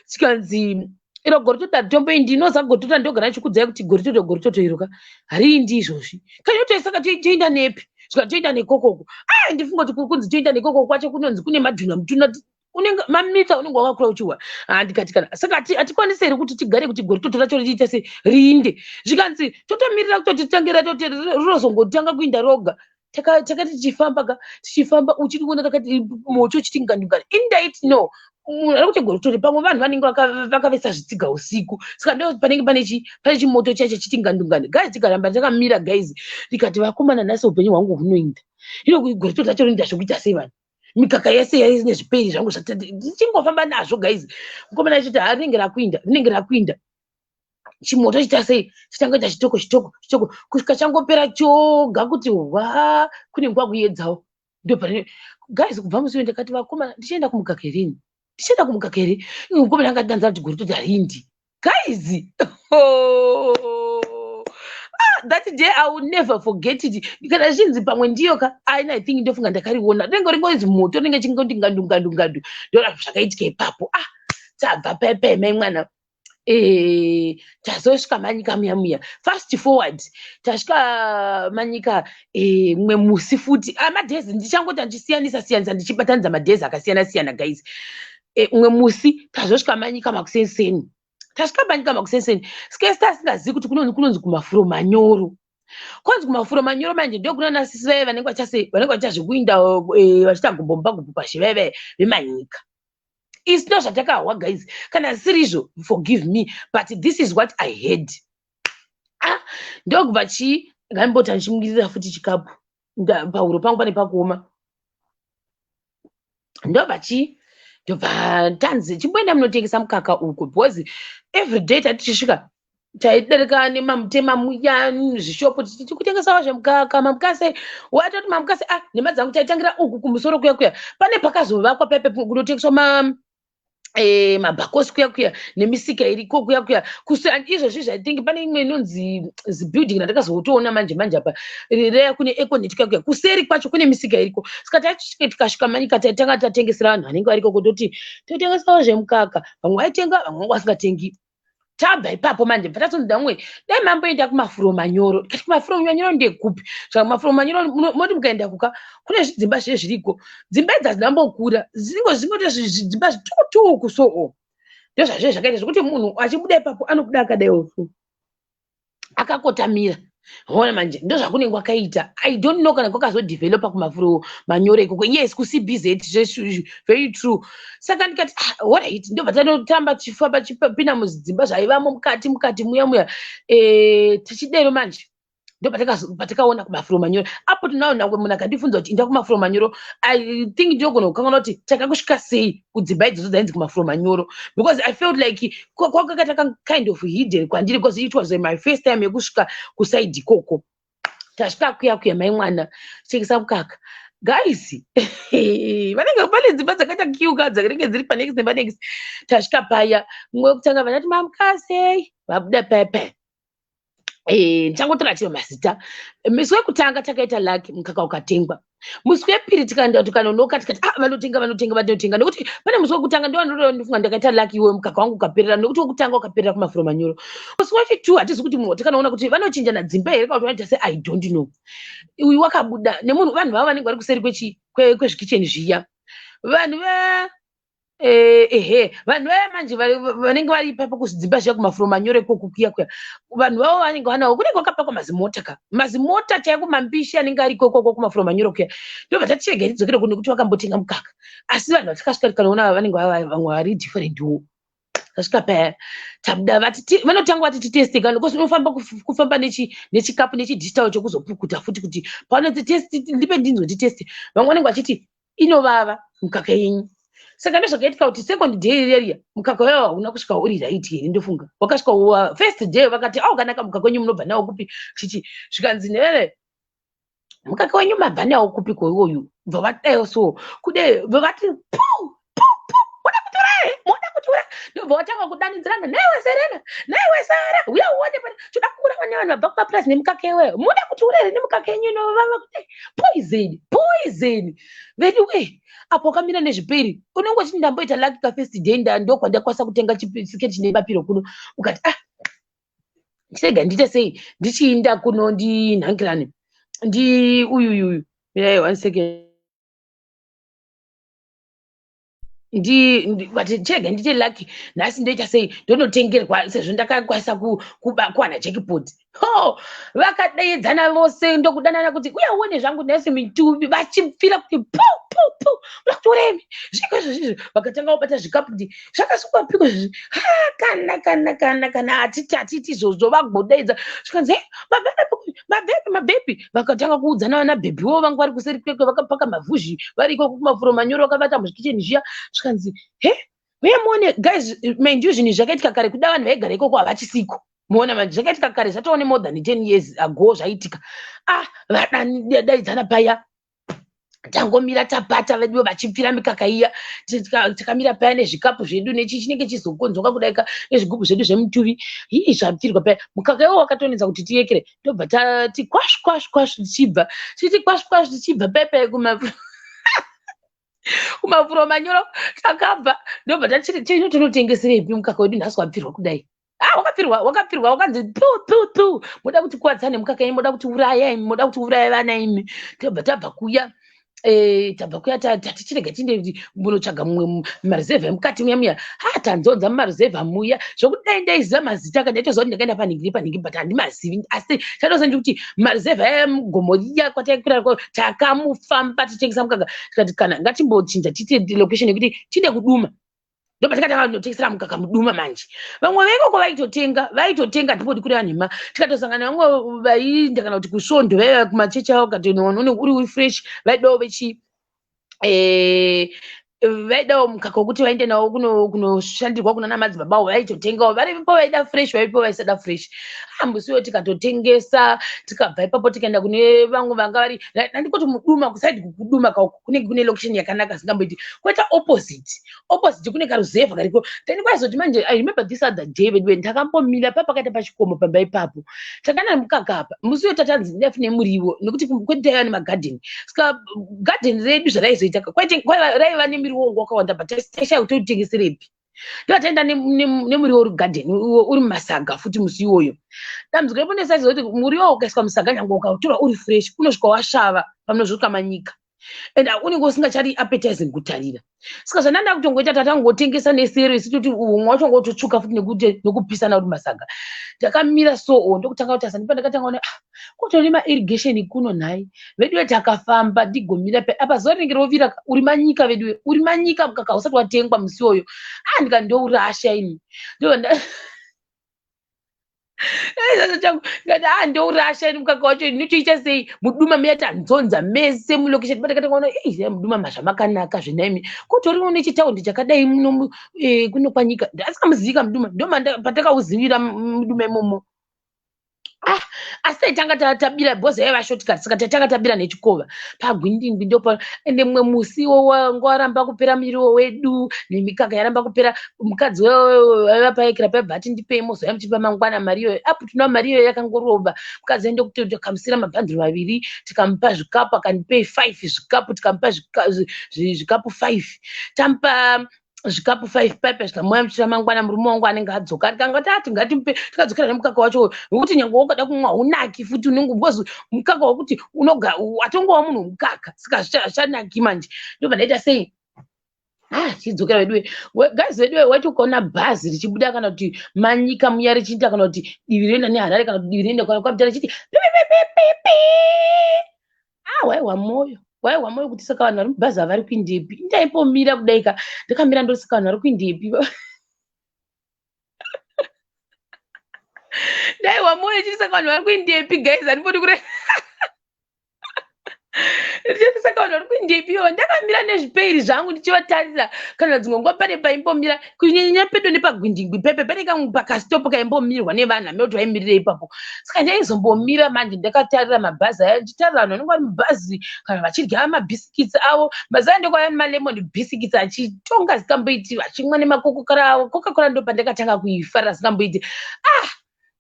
Zvikanzi, "Iro goritoto haritomboendi." Inoza goritoto, ndogara ndichikudzai kuti goritoto, goritoto iro ka hariindi izvozvi. Kana saka toenda nepi? Zvikati toenda nekokoko. Aa, ndifunga kuti kuri kunzi toenda nekokoko kwacho kunonzi kune madhuna mutuna, unenge mamita unenge wakakura uchiwa. Ndikati, "Kana saka hatikwanisi here kuti tigare kuti goritoto racho riite se riinde?" Zvikanzi, "Totomirira kutoti titange ratoti rinozongotanga kuinda roga." Takati tichifamba ka, tichifamba, uchiri kuona takati moto uchiti ngandungani. Ini ndaiti, "No, munhu ari kuti goritoto, pamwe vanhu vanenge vakavesa zvitsiga usiku, saka ndo panenge pane chimoto chacho chiti ngandungani." Guys, tikaramba takamira, guys, ndikati, "Vakomana, nhasi upenyu hwangu hunoinda ino. Goritoto racho rinoita zvokuita sei?" Vanhu mikaka yese yaine zviperi zvangu ndichingofamba nazvo, guys. Mukomana achiti, "Ha, rinenge rakuinda, rinenge rakuinda." Chimoto chita sei, chitanga ita chitoko chitoko chitoko kusvika changopera choga, kuti hwa, kune nguva kuyedzawo. Ndopane, guys, kubva musi uyu ndakati, "Vakomana, ndichienda kumukaka here? Ndichienda kumukaka here?" Mukomana angadanza kuti goritoto harindi, guys. Oh. Ah, that day I will never forget it. Kana zvinzi pamwe ndiyo ka aina, I think ndofunga ndakariona rinenge ringozi moto rinenge chingoti ngandu ngandu ngandu. Ndora zvakaitika ipapo. Ah, tabva pepe mai mwana, tazosvika Manyika muya muya. Fast forward, tasvika Manyika mumwe musi futi. Ah, madays ndichangoti ndichisiyanisa siyanisa, ndichibatanidza madays akasiyana siyana, guys. Mumwe musi tazosvika Manyika makusenseni. Tasvika Manyika makusenseni, sikesi tasingazivi kuti kunonzi kumafuro manyoro. Kwanzi kumafuro manyoro manje ndokuna nasisi vaive vanenge vachase, vanenge vachazvekuinda, vachiita gumbomba gumbo pashe, vaive vemanyika. Isi ndo zvatakahwa, guys. Kana zvisiri forgive me, but this is what I heard. Ah, ndokubva chii, ngaimbota ndichimukirira futi chikapu, pahuro pangu pane pakuoma. Ndobva chii, ndobva tanzi, "Chimboenda munotengesa mukaka uko," because every day tati tichisvika taidarika nemamutema muya, zvishopo, tichiti kutengesawo zvemukaka, mamukase. Watoti mamukase. Ah, nhema dzangu, taitangira uku kumusoro kuya kuya, pane pakazovakwa pepe kunotengeswa mabhakosi kuya kuya, nemisika iriko kuya kuya. Izvozvi I think pane imwe inonzi zibuilding randakazotoona manje manje apa reya, kune Econet kuya kuya, kuseri kwacho kune misika iriko. Saka tatisvike, tikasvika Manyika, taitanga tatengesera vanhu vanenge variko, kutoti totengesawo zvemukaka. Vamwe vaitenga, vamwe vanga vasingatengi. Tabva ipapo manje, bva tatonzi damwe, "Dai mamboenda kumafuro manyoro." Kati, "Kumafuro manyoro ndekupi?" Saka kumafuro manyoro moti mukaenda kuka kune zvidzimba zve zviriko. Dzimba idzi hadzina zingo zvingoita zvidzimba zvitukutuku, so ndozvazve zvakaita zvekuti munhu achibuda ipapo anobuda akadaiwo so, akakotamira. Hona manje ndozvakunenge kwakaita. I don't know kana kwakazodhevhelopa kumafuro manyoro ikoko. Yes, kuCBZ, very true. Saka ndikati, "Ah, alright." Ndobva tanotamba tichifamba, tichipinda muzidzimba zvaivamo mukati mukati muya muya. Tichidero manje Ndopatakaona kumafuro manyoro apo. Tinaona munhu akandifunza kuti inda kumafuro manyoro, I think ndinogona kukanganwa kuti takakusvika sei kudzimba idzodzo dzainzi kumafuro manyoro, because I felt like kwakakaita kind of hidden kwandiri, because it was my first time yekusvika kuside ikoko. Tasvika kuya kuya, mai mwana chekesa mukaka. Guys, vanenge pane dzimba dzakaita queue dzinenge dziri panext nepanext. Tasvika paya, mumwe wekutanga vanati, "Mamukasei?" Vabuda paya paya. Ndichangotora chiro mazita. Musi wekutanga takaita lucky, mukaka ukatengwa. Musi wepiri tikaenda tikanonoka, tikati, "Ah, vanotenga, vanotenga, vanotenga," nekuti pane musi wekutanga ndovanondifunga ndakaita lucky iwe, mukaka wangu ukaperera, nekuti wekutanga ukaperera kumafuro manyoro. Musi wechitu hatizi kuti munhu tikanoona kuti vanochinjana dzimba here kana kuti vanoita sei, I don't know. Uyu wakabuda nemunhu, vanhu vavo vanenge vari kuseri kwezvikicheni zviya, vanhu va ehe, vanhu vaya manje vanenge vari ipapo kuzvidzimba zviya kumafuro manyoro ikoko kuya kuya, vanhu vavo vanenge vanawo, kunenge kwakapakwa mazimota ka, mazimota chaiko mambishi anenge ari ikoko kumafuro manyoro kuya. Ndobva tati, "Chega tidzokere kuno," nekuti vakambotenga mukaka, asi vanhu vatikasvika tikanoona vanenge vamwe vari different wo. Tasvika paya, tabuda, vati vanotanga vati titeste kana, because unofamba kufamba nechikapu nechidigital chokuzopukuta futi kuti paunoti test, ndipe ndinzwe titeste. Vamwe vanenge vachiti inovava mukaka yenyu. Saka ndozvakaitika kuti second day riya mukaka wayo hauna kusvika uri right here. Ndofunga wakasvika first day, vakati, "Aukanaka mukaka wenyu, munobva nawo kupi?" Chichi zvikanzi, "Neveve, mukaka wenyu mabva nawo kupi koiwoyu?" Bva vadaiwo so kude, bva vati, "Pu pu pu, moda kutora here? Moda kutora?" Ndobva watanga kudanidzirana, "Naiwe Serena, naiwe Sara, uya uone pana toda kuurawa nevanhu vabva kumapurazi nemukaka iweyo. Muda kutiura here nemukaka yenyu inovava kudai? Poison, poison." Vedu we, apo wakamira nezvipiri, unenge uchiti, "Ndamboita lucky ka first day, ndokwandakwanisa kutenga chisiketi chine mapiro kuno." Ukati, "Ah, chirega ndiite sei, ndichiinda kuno ndinhangirane ndi uyuyuyu." Mirai one second. But chirega ndiite lucky nhasi, ndoita sei, ndonotengerwa sezvo ndakakwanisa kuwana jackpot. Ho, vakadaidzana vose ndokudanana kuti, "Uya uone zvangu nhasi mituvi," vachipfira kuti, "Pu pu pu, uda kutoremi zviko izvo zvizvo." Vakatanga kubata zvikapu kuti, "Zvakasungwa piko izvi? Ha, kana kana kana kana, hatiti, hatiti izvozvo." Vagodaidza, zvikanzi, "Mabhebhi, mabhebhi, mabhebhi." Vakatanga kuudzana vana bhebhiwo vanga vari kuseri kwekwe, vakapaka mavhuzhi vari ikoko kumafuro manyoro, vakabata muzvikicheni zviya. Zvikanzi, "He, uye muone." Guys, mind you, zvinhu zvakaitika kare, kuda vanhu vaigara ikoko havachisiko. Muona manje, zvakaitika kare, zvatova nemore than 10 years ago zvaitika. Ah, vadaidzana paya, tangomira tapata vedu vachipfira mikaka iya. Takamira paya nezvikapu zvedu, nechi chinenge chizokonzoka kudaika, nezvigubhu zvedu zvemutuvi. Hii, zvapfirwa paya mukaka iwo wakatonetsa kuti tiyekere. Tobva tati kwash kwash kwash, tichibva tichiti kwash kwash, tichibva paya paya kumafuro manyoro. Takabva, ndobva tachiri chino, tinotengeserepi mukaka wedu nhasi wapfirwa kudai? Ah, wakapfirwa, wakapfirwa, wakanzi pu pu pu, moda kuti kuwadza nemukaka imi, moda kuti uraya imi, moda kuti uraya vana imi. Tobva tabva kuya, tabva kuya, tati chirega tiende munotsvaga mumwe mumaruzevha emukati muya muya. Ha, tanzonza mumaruzevha muya zvokuti dai ndaiziva mazita aka, ndaitoziva kuti ndakaenda panhingi nepanhingi, but handimazivi. Asi chatoziva ndikuti maruzevha aya mugomo riya kwataikwira, takamufamba tichitengesa mukaka. Tikati, "Kana ngatimbochinja, tiite location yekuti tiinde kuduma." Ndobva tikatanga kunotengesera mukaka muduma. Manje vamwe veikoko vaitotenga, vaitotenga, ndimbodi kureva nhema. Tikatosangana vamwe vaienda kana kuti kusvondo, vaiva kumachechi avo, katoona uri fresh, vaidawo vechi vaidawo mukaka wekuti vaende nawo kunoshandirwa kuna namadzibaba avo. Vaitotengawo, varipo vaida fresh, varipo vaisada fresh. Ambusiwo tikatotengesa. Tikabva ipapo tikaenda kune vamwe vanga vari nandikoti muduma, kuside kuduma kauko kunenge kune location yakanaka singamboiti. Koita opposite, opposite kune karuzevha kariko. Then kwaizoti manje, I remember this other day, veduwe, ndakambomira pa pakaita pachikomo pamba ipapo, takana mukaka apa. Musi uyo tatanzi nefu nemuriwo, nekuti kwedu taiva nemagadheni, saka gadheni redu zvaraizoita raiva nemiriwo wanga wakawanda, but taishaya kuti totengeserepi. Ndobva taenda nemuriwo uri gadheni, uri mumasaga futi. Musi iwoyo dambudziko repo nesaizi kuti muriwo ukaiswa musaga, nyange ukautora uri fresh, unosvika wasvava pamunozosvika manyika, and unenge usingachadi appetizing kutarira. Saka zvandanda kutongoita, tatangotengesa nesero isi, toti umwe wacho ngototsvuka futi nekuti nekupisana uri masaga. Takamira so, ndokutanga kutarisa, ndipo ndakatanga kuona, ah, kutori mairrigation kuno nhai veduwe. Takafamba, ndigomira pe apa, zuva rinenge rovira, uri manyika veduwe, uri manyika, mukaka usati watengwa musi iwoyo. Ah, ndikandourasha ini. Changu ndikati a ndourasha ini mukaka wacho, ndinotoita sei? Muduma muya tanzonza mese mulocation patakataona ei, muduma mazvamakanaka zvenaimi kutoriwo nechitaundi chakadai muno kuno kwanyika. Ndasingamuzivika muduma, ndo patakauzivira muduma imomo. Ah, asi taitanga tabira because yaiva shortcut, saka taitanga tabira nechikova pagwindingwi ndopa. Ende mumwe musi wanga waramba kupera miriwo wedu nemikaka yaramba kupera, mukadzi waiva paekera paibva ati, "Ndipei, mozouya muchipa mangwana mari iyoyo." Apo tinoa mari iyoyo yakangorova, mukadzi aende kuti tikamusiyira mabhanduru 2, tikamupa zvikapu, akandipei 5 zvikapu, tikamupa zvikapu 5, tamupa zvikapu 5 paipa, zvikamuya muchira mangwana. Murume wangu anenge adzoka, tikangati ati ngatimupe, tikadzokera nemukaka wacho, nekuti nyange wakada kumwa haunaki futi unenge, because mukaka wekuti unoga watongova munhu wemukaka, saka zvichanaki manje. Ndobva ndaita sei? Ah, chidzokera veduwe guys, veduwe, waiti ukaona bhazi richibuda kana kuti manyika muya richiita kana kuti divi rinoenda neHarare kana kuti divi rinoenda kwaMutare richiti pipipipipi, ah, waiwa mwoyo, waiwa mwoyo kuti saka vanhu vari mubhazi havari kuindepi? Ndaimbomira kudai ka, ndakamira ndoti saka vanhu vari kuindepi? Ndaiwa mwoyo chiti saka vanhu vari kuindepi? Guys, handimbodi kure ndichiti saka vanhu vari kuindepiwo? Ndakamira nezvipeiri zvangu ndichivatarira. Kana dzimwe nguva pane paimbomira kunyanya pedo nepagwindingwi pepe, pane kamwe pakasitopo kaimbomirwa nevanhu, hameno kuti vaimirire ipapo. Saka ndaizombomira manje ndakatarira mabhazi aya, ndichitarira vanhu vanenge vari mubhazi kana vachidya mabhisikitsi avo. Mazuva ndokwaiva nemalemon biscuits, achitonga zikamboiti, vachimwa nemaCoca-Cola avo. Coca-Cola ndo pandakatanga kuifarira zikamboiti. Ah,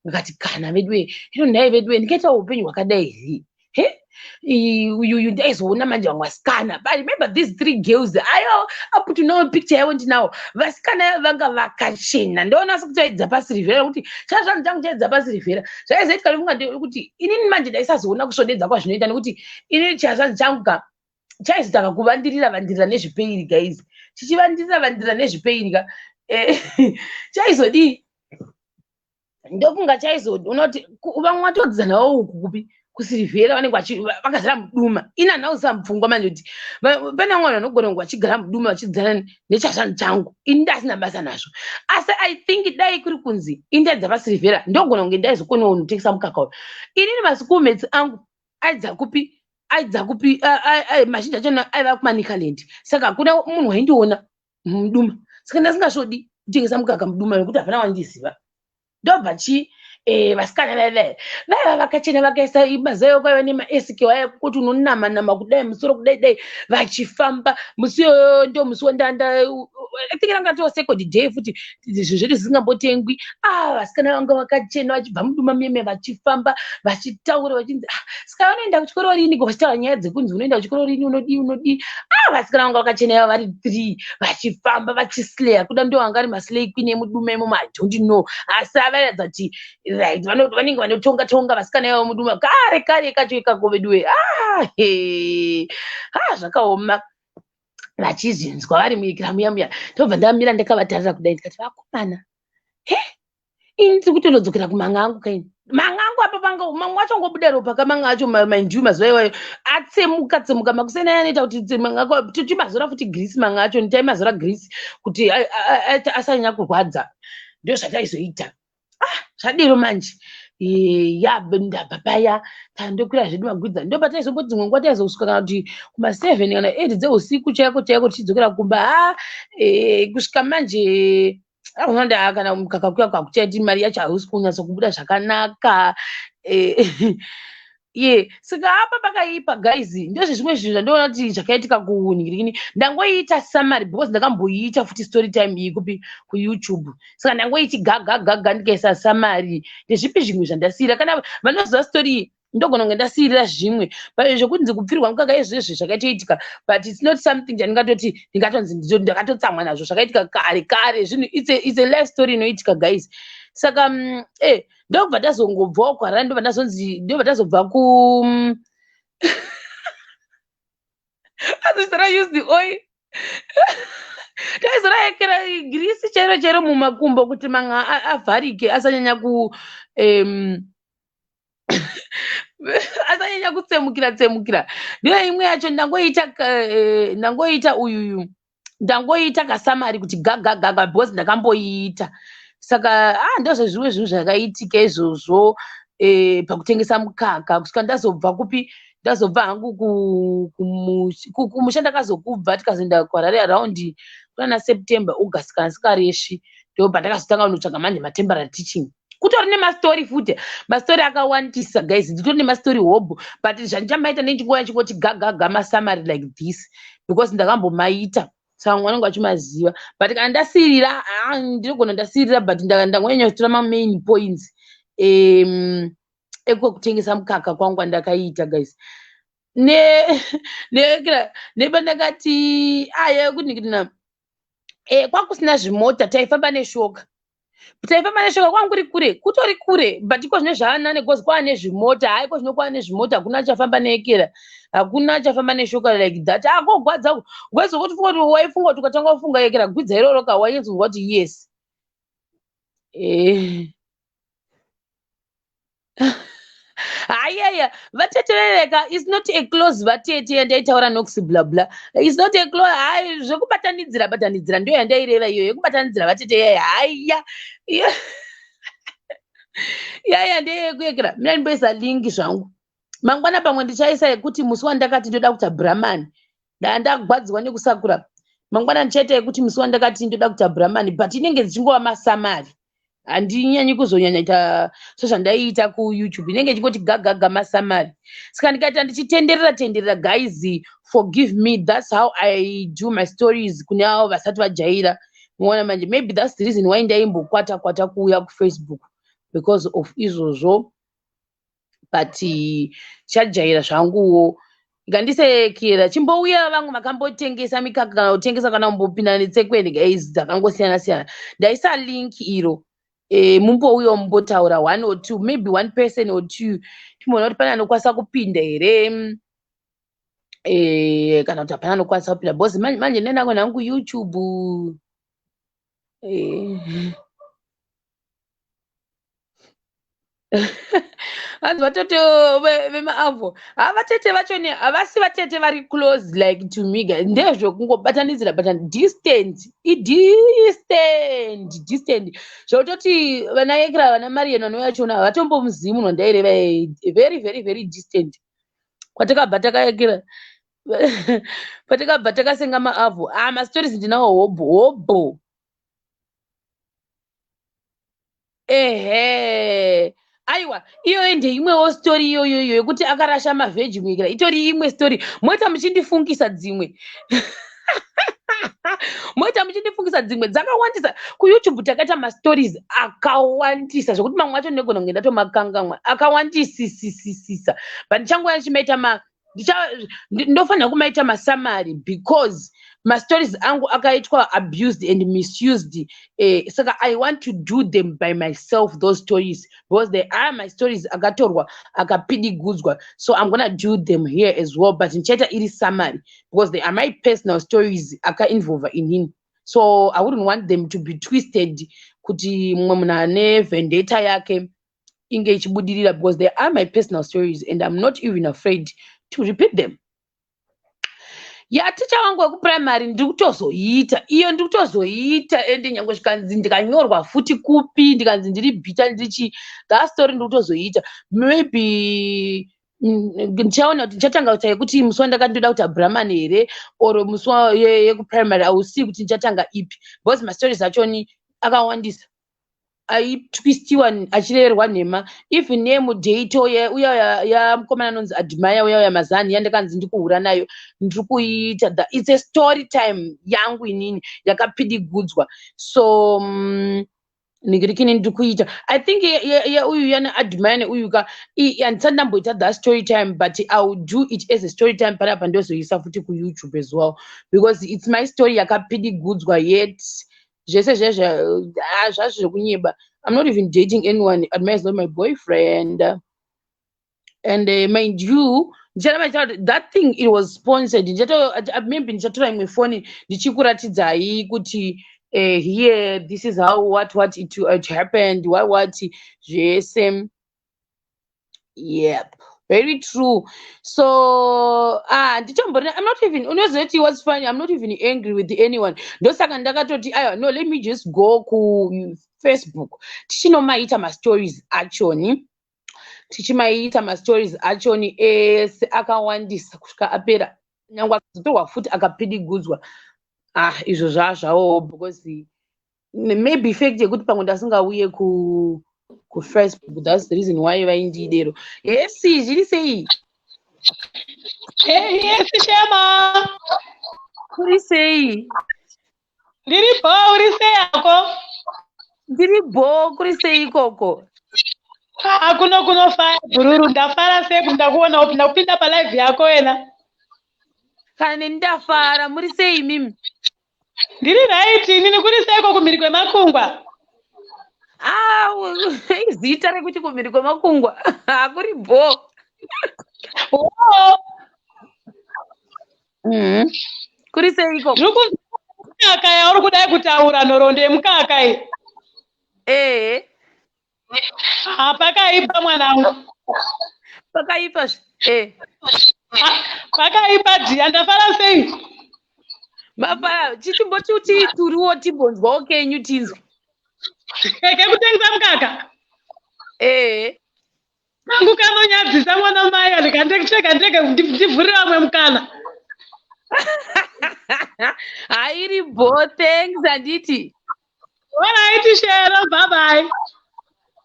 ndikati kana veduwe ino, nhai veduwe, ndingaitawo upenyu hwakadai here? He, uyuyu ndaizoona manje vamwe vasikana. But remember these three girls ayo, up to now picture yavo ndinawo. Vasikana vanga vakachena, ndoona sekuti vaidza pasirivhera, nekuti chazvanhu changu chaidza pasirivhera. Zvaizoitika nekunga kuti inini manje ndaisazoona kusvodedza kwazvinoita, nekuti inini chazvanhu changu ka chaizotanga kuvandirira vandirira nezvipeiri, guys, chichivandirira vandirira nezvipeiri ka. Chaizodii? Ndofunga chaizoona kuti vamwe vatodzidza navo uku kupi kusirivhera vanenge vakazara muduma. Ini handina mupfungwa manje kuti pane vamwe vanhu vanogona kunge vachigara muduma vachidzidzana nechazvanhu changu, ini ndasina basa nazvo. Asi I think dai kuri kunzi ini ndaidza pasirivhera, ndogona kunge ndaizokonawo kunotengesa mukaka uyu. Inini maschoolmates angu aidza kupi? Aidza kupi? Mazhinji achona aiva kuManicaland, saka hakuna munhu waindiona muduma, saka ndasingasvodi kutengesa mukaka muduma nekuti hapana wandiziva. Ndobva chi vasikana vaiva vaiva vakachena, vakaisa mazai, kwaiva nemaesike aya kuti unonama nama kudai musoro kudai dai, vachifamba. Musi iyoyo ndo musi wandanda, I think ranga too second day futi, zvinhu zvedu zvisingambotengwi. Ah, vasikana vanga vakachena vachibva muduma meme, vachifamba vachitaura, vachinzi, "Ah, saka vanoenda kuchikoro rini?" Vachitaura nyaya dzekunzi unoenda kuchikoro rini, unodii, unodii. Ah, vasikana vanga vakachena iva vari three, vachifamba vachisleya kuda. Ndo vanga ari maslay queen emuduma imomo, I don't know, asi avairatidza kuti right vanenge vanotonga tonga vasikana ivavo muduma kare kare kacho ikako. Veduwe, ah, he ah, zvakaoma. Vachizvinzwa vari muikira muya muya, ndobva ndamira ndakavatarira kudai, ndikati, "Vakomana, he, ini ndiri kutonodzokera kumanga angu kaini." Manga angu apa panga mamwe acho angobuda ropa kamanga acho, mind you, mazuva iwayo atsemuka tsemuka makuseni aya anoita kuti manga ako tichimazora futi grease. Manga acho taimazora grease kuti asanyanya kurwadza, ndo zvataizoita. Ah, zvadero manje ya ndabva paya, tandokwira zvedu magwidza, ndo pataizomboti dzimwe nguva taizosvika kana kuti kuma7 kana 8 dzeusiku chaiko chaiko, tichidzokera kumba. Ha, kusvika manje aunonda kana mukaka kuya kwakuchaiti mari yacho hausi kunyatso kubuda zvakanaka. Ye, saka apa pakaipa, guys. Ndozvezvimwe zvinhu zvandoona kuti zvakaitika kunhirini. Ndangoiita summary because ndakamboiita futi story time iyi kupi? KuYouTube. Saka ndangoiti gagagaga, ndikaisa summary. Ndezvipi zvimwe zvandasiyira? Kana vanoziva story iyi, ndogona kunge ndasiyirira zvimwe zvekunzi kupfirwa mukaka, izvezvi zvakatoitika, but it's not something chandingatoti ndingatonzi ndakatotsamwa nazvo. Zvakaitika kare kare zvinhu, it's a life story inoitika, guys. Saka ndobva tazongobvawo kuHarare, ndobva ndazonzi, ndobva tazobva ku azozora use the oil, taizoraekera girisi chairo chairo mumakumbo kuti manga avharike, asanyanya ku asanyanya kutsemukira tsemukira. Ndiyo imwe yacho ndangoita ndangoita uyuyu, ndangoita kasummary kuti gagagaga because ndakamboiita. Saka ndozvezvimwe zvinhu zvakaitika izvozvo pakutengesa mukaka, kusvika ndazobva kupi, ndazobva hangu kumusha. Ndakazokubva tikazoenda kuHarare around kunana September, August kana sikareshi. Ndo pandakazotanga kunotsvaga manje matemporary teaching. Kutori nemastori futi, mastori akawandisa guys, nditori nemastori hobho, but zvandichamaita nechinguva chingoti gagaga masummary like this, because ndakambomaita, saka vamwe vanenge vachimaziva. But kana ndasirira, ndinogona ndasirira, but ndangonyanya kutora mamain points ekwekutengesa mukaka kwangu kwandakaita guys. Nepandakati aya kuti kwakusina zvimota, taifamba neshoka, taifamba neshoka. Kwangu kuri kure, kutori kure, but iko zvino zvaanane because kwaane zvimota. Haiko zvino kwaane zvimota, hakuna achafamba neekera, hakuna achafamba neshoka like that. Akogwadza waizokuti funga kuti waifunga kuti ukatanga kufunga ekera gwidza iroro ka, wainyatsokunzwa kuti yes. Haiyaya, vatete veveka is not a close vatete yandaitaura nox bla bla, is not a close. Hai, zvekubatanidzira batanidzira ndiyo yandaireva iyo yekubatanidzira vatete yaya. Haiya yaya ndeyekuyekera. Mina ndimboisa link zvangu mangwana, pamwe ndichaisa yekuti musi wandakati ndoda kuita brahman, ndandagwadziwa nekusakura. Mangwana ndichaita yekuti musi wandakati ndoda kuita brahman, but inenge dzichingova masummary, handinyanyi kuzonyanya ita sezvandaiita kuYouTube, inenge ichingoti gagaga masummary. Saka ndikaita ndichitenderera tenderera guys, forgive me, that's how I do my stories kune avo vasati vajaira. Muona manje, maybe that's the reason why ndaimbokwata kwata kuuya kuFacebook, because of izvozvo, but chajaira zvanguwo. Ngandisekera chimbouya vamwe vakambotengesa mikaka kana kutengesa kana kumbopinda netsekwende guys, dzakangosiyana siyana. Ndaisa link iro, mumbouya mumbotaura one or two, maybe one person or two, timboona kuti pane anokwanisa kupinda here kana kuti hapana anokwanisa kupinda, because manje nenango nangu YouTube. Hanzi vatete vemaavo, ha, vatete vacho ne havasi vatete vari close like to me guys, ndezvekungobatanidzira batani, distant, idistant distant, zvekutoti vana yekera, vana Marian vanouya chona havatombomuzivi munhu wandaireva, very very very distant. Kwatakabva takayekera, patakabva takasenga maavho, mastories ndinawo hobho hobho. Ehe, aiwa, iyoyo ndeimwewo story iyoyoyo yekuti akarasha mavheji muikira, itori imwe story. Moita muchindifungisa dzimwe, moita muchindifungisa dzimwe dzakawandisa. KuYouTube takaita mastories akawandisa zvekuti mamwe acho ndinogona kunge ndatomakangamwa, akawandisisisisa, but ndichangoya ndichimaita ma ndofanira kumaita masummary because mastories angu akaitwa abused and misused. Saka I want to do them by myself, those stories, because they are my stories akatorwa akapidigudzwa. So I'm gonna do them here as well, but ndichaita iri summary because they are my personal stories akainvolva inini, so I wouldn't want them to be twisted kuti mumwe munhu ane vendetta yake inge ichibudirira, because they are my personal stories and I'm not even afraid to repeat them. Yaticha wangu wekuprimary ndiri kutozoiita iyo, ndiri kutozoiita, ende nyange zvikanzi ndikanyorwa futi kupi, ndikanzi ndiri bhita, ndichi that story ndiri kutozoiita. Maybe ndichaona kuti ndichatanga kuita yekuti musi wandakati ndoda kuita brahman here or musi yekuprimary. Ausi kuti ndichatanga ipi, because mastories achoni akawandisa aitwistiwa achireverwa nhema. Even nemudeito uya yamukomana anonzi Admire, uya uya mazani yandakanzi ndikuhura nayo, ndiri kuiita. It's a story time yangu inini yakapidigudzwa. So ningirikini ndiri kuita, I think uyu yana Admire neuyu ka, handisati ndamboita that story time, but I will do it as a story time panapa, ndozoisa futi kuYouTube as well, because it's my story yakapidigudzwa, yet zvese zvezve zvazvo zvekunyeba. I'm not even dating anyone. Admire is not my boyfriend. And mind you, ndicharamba ndichitaura that thing, it was sponsored. Maybe ndichatora imwe foni ndichikuratidzai kuti here, this is how what it happened, what zvese. Yep. Very true. So ah, ndichambori, I'm not even, unozoti what's funny, I'm not even angry with anyone. Ndosaka ndakatoti aiwa, no, let me just go kuFacebook, tichinomaita mastories achoni, tichimaita mastories achoni ese akawandisa kusvika apera. Nyange akazotorwa futi akapidigudzwa, ah, izvo zvazvawo, because maybe fact yekuti pamwe ndasingauye kuFacebook, that's the reason why vaindidero. Yes, zviri sei? Hey, yes, Shema. Kuri sei? Ndiri bho, uri sei hako? Ndiri bho, kuri sei ikoko? Ah, kuno kunofaya bhururu, ndafara sei kuti ndakuona upi, ndakupinda palive yako wena. Kana neni ndafara, muri sei imimi? Ndiri right, inini kuri seiko kumhiri kwemakungwa? Ah, zita rekuti kumhiri kwemakungwa, hakuri bho. Oh. Kuri sei ikoko? Ndiri kunzwa mukaka yauri kudai kutaura, nhoroondo yemukaka iyi. Ehe. Ah, pakaipa mwanangu. Pakaipa zve. Ah, pakaipa dhiya, ndafara sei? Mafara, chichimboti turiwo timbonzwawo kenyu tinzwe. Kekutengesa mukaka. Ehe. Kangu kanonyadzisa mwana mai, ndikandecheka ndege ndivhurire vamwe mukana. Hairi bho, thanks, handiti? Alright, Shero, bye bye.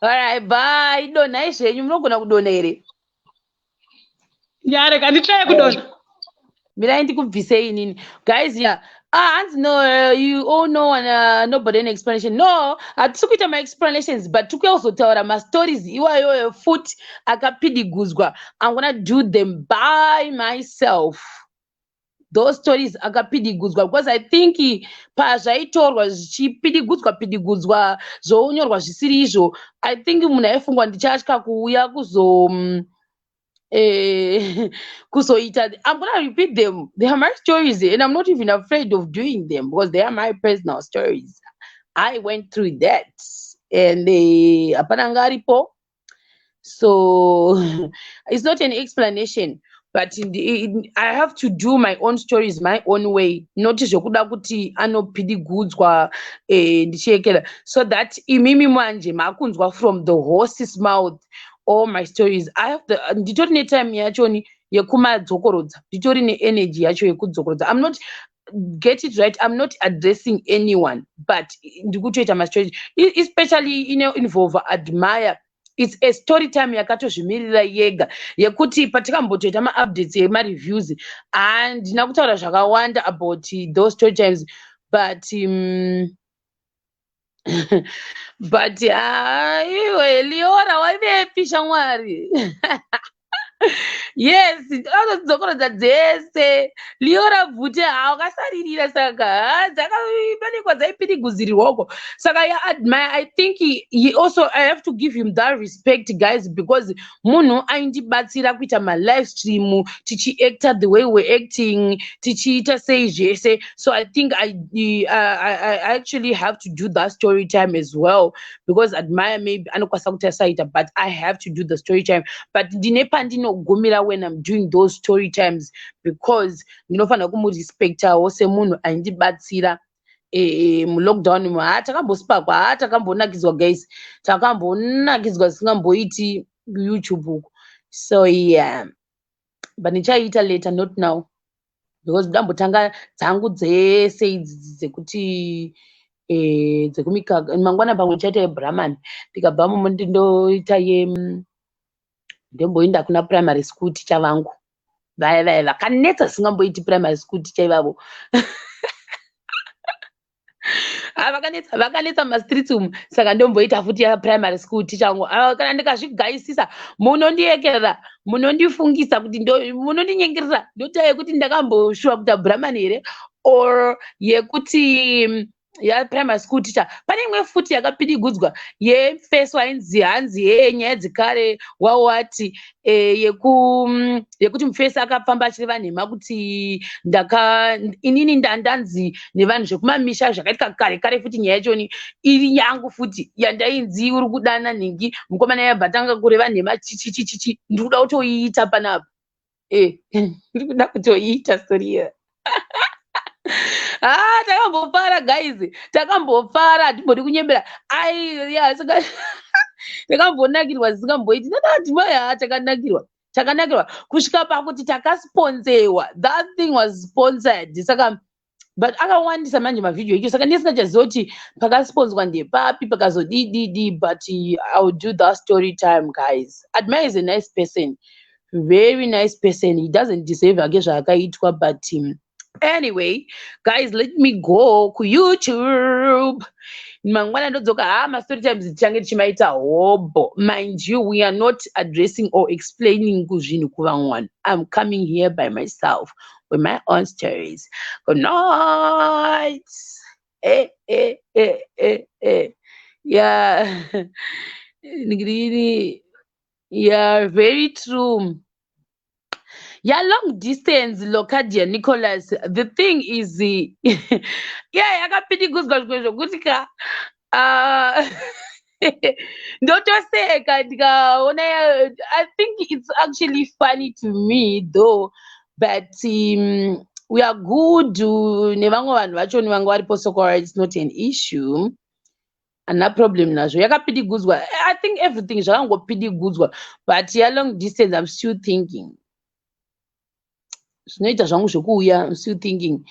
Alright, bye. Donhai zvenyu, munogona kudonha here? Ya, rega nditraye kudonha. Mirai ndikubvisei inini. Guys, yeah. Ah, hanzi no, you all know nobody an explanation. No, hatisi kuita ma-explanations, but tikuya kuzotaura mastories iwayoyo futi akapidigudzwa. I'm gonna do them by myself. Those stories akapidigudzwa, because I think pazvaitorwa zvichipidigudzwa pidigudzwa, zvonyorwa zvisiri izvo, I think munhu aifungwa ndichatya kuuya kuzo kuzoita. I'm gonna repeat them. They are my stories and I'm not even afraid of doing them because they are my personal stories. I went through that and hapana anga aripo, so it's not an explanation, but I have to do my own stories my own way, not zvekuda kuti anopidigudzwa ndichiekera, so that imimi manje makunzwa from the horse's mouth all my stories. I have the, nditori netime yachoni yekumadzokorodza, nditori neenergy yacho yekudzokorodza. I'm not, get it right, I'm not addressing anyone, but ndikutoita mastories, especially inoinvolve Admire. It's a story time yakatozvimirira yega, yekuti patikambotoita maupdates emareviews, handina kutaura zvakawanda about those story times, but iwe Liora waivepi shamwari? Yes, anodzokorodza dzese. Liora Bvute, ha, wakasaririra. Saka dzakapanekwa dzaipirigudzirirwako. Saka yaAdmire, I think he also, I have to give him that respect, guys, because munhu aindibatsira kuita malive stream, tichiacta the way we're acting, tichiita sei zvese. So I think I actually have to do that story time as well, because Admire maybe anokwanisa kuti asaita, but I have to do the story time. But ndine pandinogumira when I'm doing those story times, because ndinofanira kumurespectawo semunhu aindibatsira mulockdown. Ha, takambosipakwa, ha, takambonakidzwa, guys, takambonakidzwa zisingamboiti YouTube uku. So yeah, but ndichaiita later, not now, because ndambotanga dzangu dzese idzi dzekuti dzekumikaka. Mangwana pamwe ndichaita yebrahman, ndikabva momo ndindoita ye ndomboenda kuna primary school teacher vangu vaya vaya vakanetsa zvisingamboiti, primary school teacher ivavo. Ah, vakanetsa, vakanetsa mumastreets umu. Saka ndomboita futi yaprimary school teacher vangu. Ah, kana ndikazvigaisisa, munondiekerera, munondifungisa kuti munondinyengerera, ndotaa yekuti ndakamboshuwa kuita brahman here or yekuti Yaprimary school teacher. Pane imwe futi yakapidigudzwa yefeso ainzi hanzi hee, nyaya dzekare wawati yekuti mufesi akafamba achireva nhema kuti ndaka inini ndandanzi nevanhu zvekumamisha zvakaitika kare kare. Futi nyaya yachoni iri yangu futi yandainzi uri kudana nhingi mukomana, yabva tanga kureva nhema chichichichichi. Ndiri kuda kutoiita panapa, ndiri kuda kutoiita story iya. Ah, takambofara guys, takambofara, hatimbodi kunyembera. Ai ya, saka takambonakirwa zvisingamboiti. Ndadati takanakirwa, takanakirwa kusvika pakuti takasponsewa. That thing was sponsored. Saka but akawandisa manje mavhidhiyo icho, saka ndisingachaziva kuti pakasponswa ndepapi, pakazodididi. But I will do that story time, guys. Admire is a nice person, very nice person. He doesn't deserve ake zvaakaitwa. But anyway guys, let me go kuYouTube. Mangwana ndodzoka. Ha, mastory times tichange tichimaita hobho. Mind you, we are not addressing or explaining kuzvinhu kuvamwe vanhu. I'm coming here by myself with my own stories. Good night. Eh, eh, eh, eh, eh. Yeah, really. Yeah, very true. Yeah, long distance, Locadia Nicholas. The thing is, yeah, yakapidigudzwa zvimwe zvokuti ka ndotoseka ndikaona. I think it's actually funny to me though, but we are good nevamwe vanhu vacho vanga varipo. Sokora, it's not an issue, handina problem nazvo. Yakapidigudzwa, I think everything zvakangopidigudzwa. But yalong distance, I'm still thinking zvinoita zvangu zvekuuya. I'm still thinking,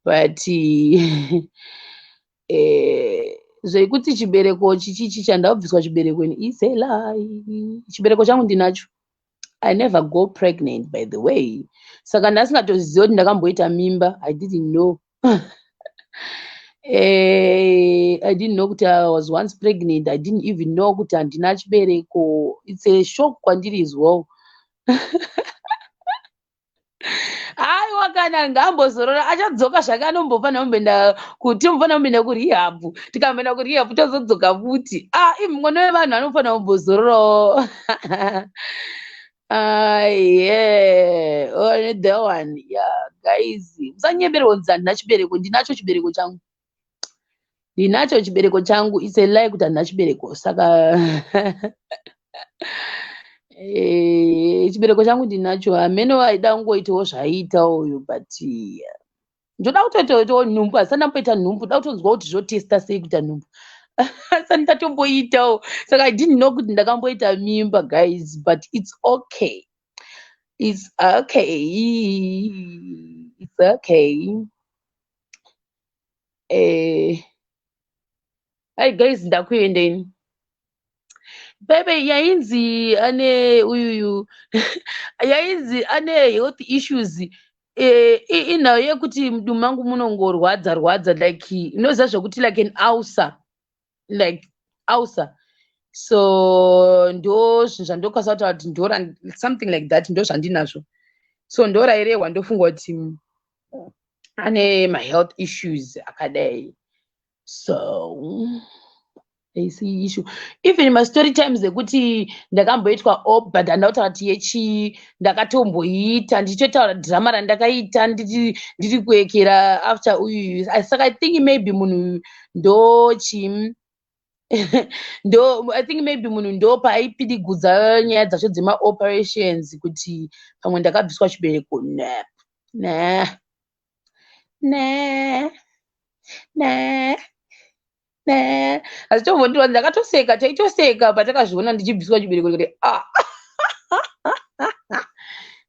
but zvekuti chibereko chichichi chandabviswa chibereko is a lie. Chibereko changu ndinacho. I never go pregnant, by the way. Saka ndasingatozivi kuti ndakamboita mimba. I didn't know. I didn't know kuti I was once pregnant. I didn't even know kuti handina chibereko. It's a shock kwandiri as well. Aiwa, kana ngaambozorora, achadzoka zvake. Anombofanira kumboenda kuti tomufanira kumboenda kurehab. Tikamboenda kurehab, tozodzoka futi. Ah, imi mwana wevanhu anofanira kumbozororawo. Ah, yeah, oh, the one. Yeah, guys, musanyeberwa kunzi handina chibereko. Ndinacho chibereko changu, ndinacho chibereko changu. It's a lie kuti handina chibereko. Saka chibereko changu ndinacho. Hameno aida kungoitawo zvaiita uyu, but ndoda kutoitawo nhumbu. Hasati ndamboita nhumbu. Ndoda kutonzwa kuti zvotesta sei kuita nhumbu. Asati ndatomboitawo, saka I didn't know kuti ndakamboita mimba, guys. But it's okay, it's okay, it's okay. Hi guys, ndakuendeni bebe. Yainzi ane uyuyu, yainzi ane health issues. Inhau yekuti mudumbu mangu munongorwadza rwadza, like inoziva zvokuti like an ulcer, like ulcer. So ndo zvinhu zvandokwanisa kutaura kuti ndora something like that, ndo zvandinazvo. So ndo rairehwa. Ndofunga kuti ane mahealth issues akadai. So haisi issue. Even mastory times ekuti ndakamboitwa op, but handina kutaura kuti yechii. Ndakatomboiita ndichitotaura dhirama randakaita ndiri kuekera after uyuyu. Saka I think maybe munhu ndochi ndo I think maybe munhu ndo paaipidigudza nyaya dzacho dzemaoperations kuti pamwe ndakabviswa chibereko. Ne, ne, ne, ne, ne, hazvitombondiwa. Ndakatoseka, taitoseka patakazviona ndichibviswa chibereko kuti ah,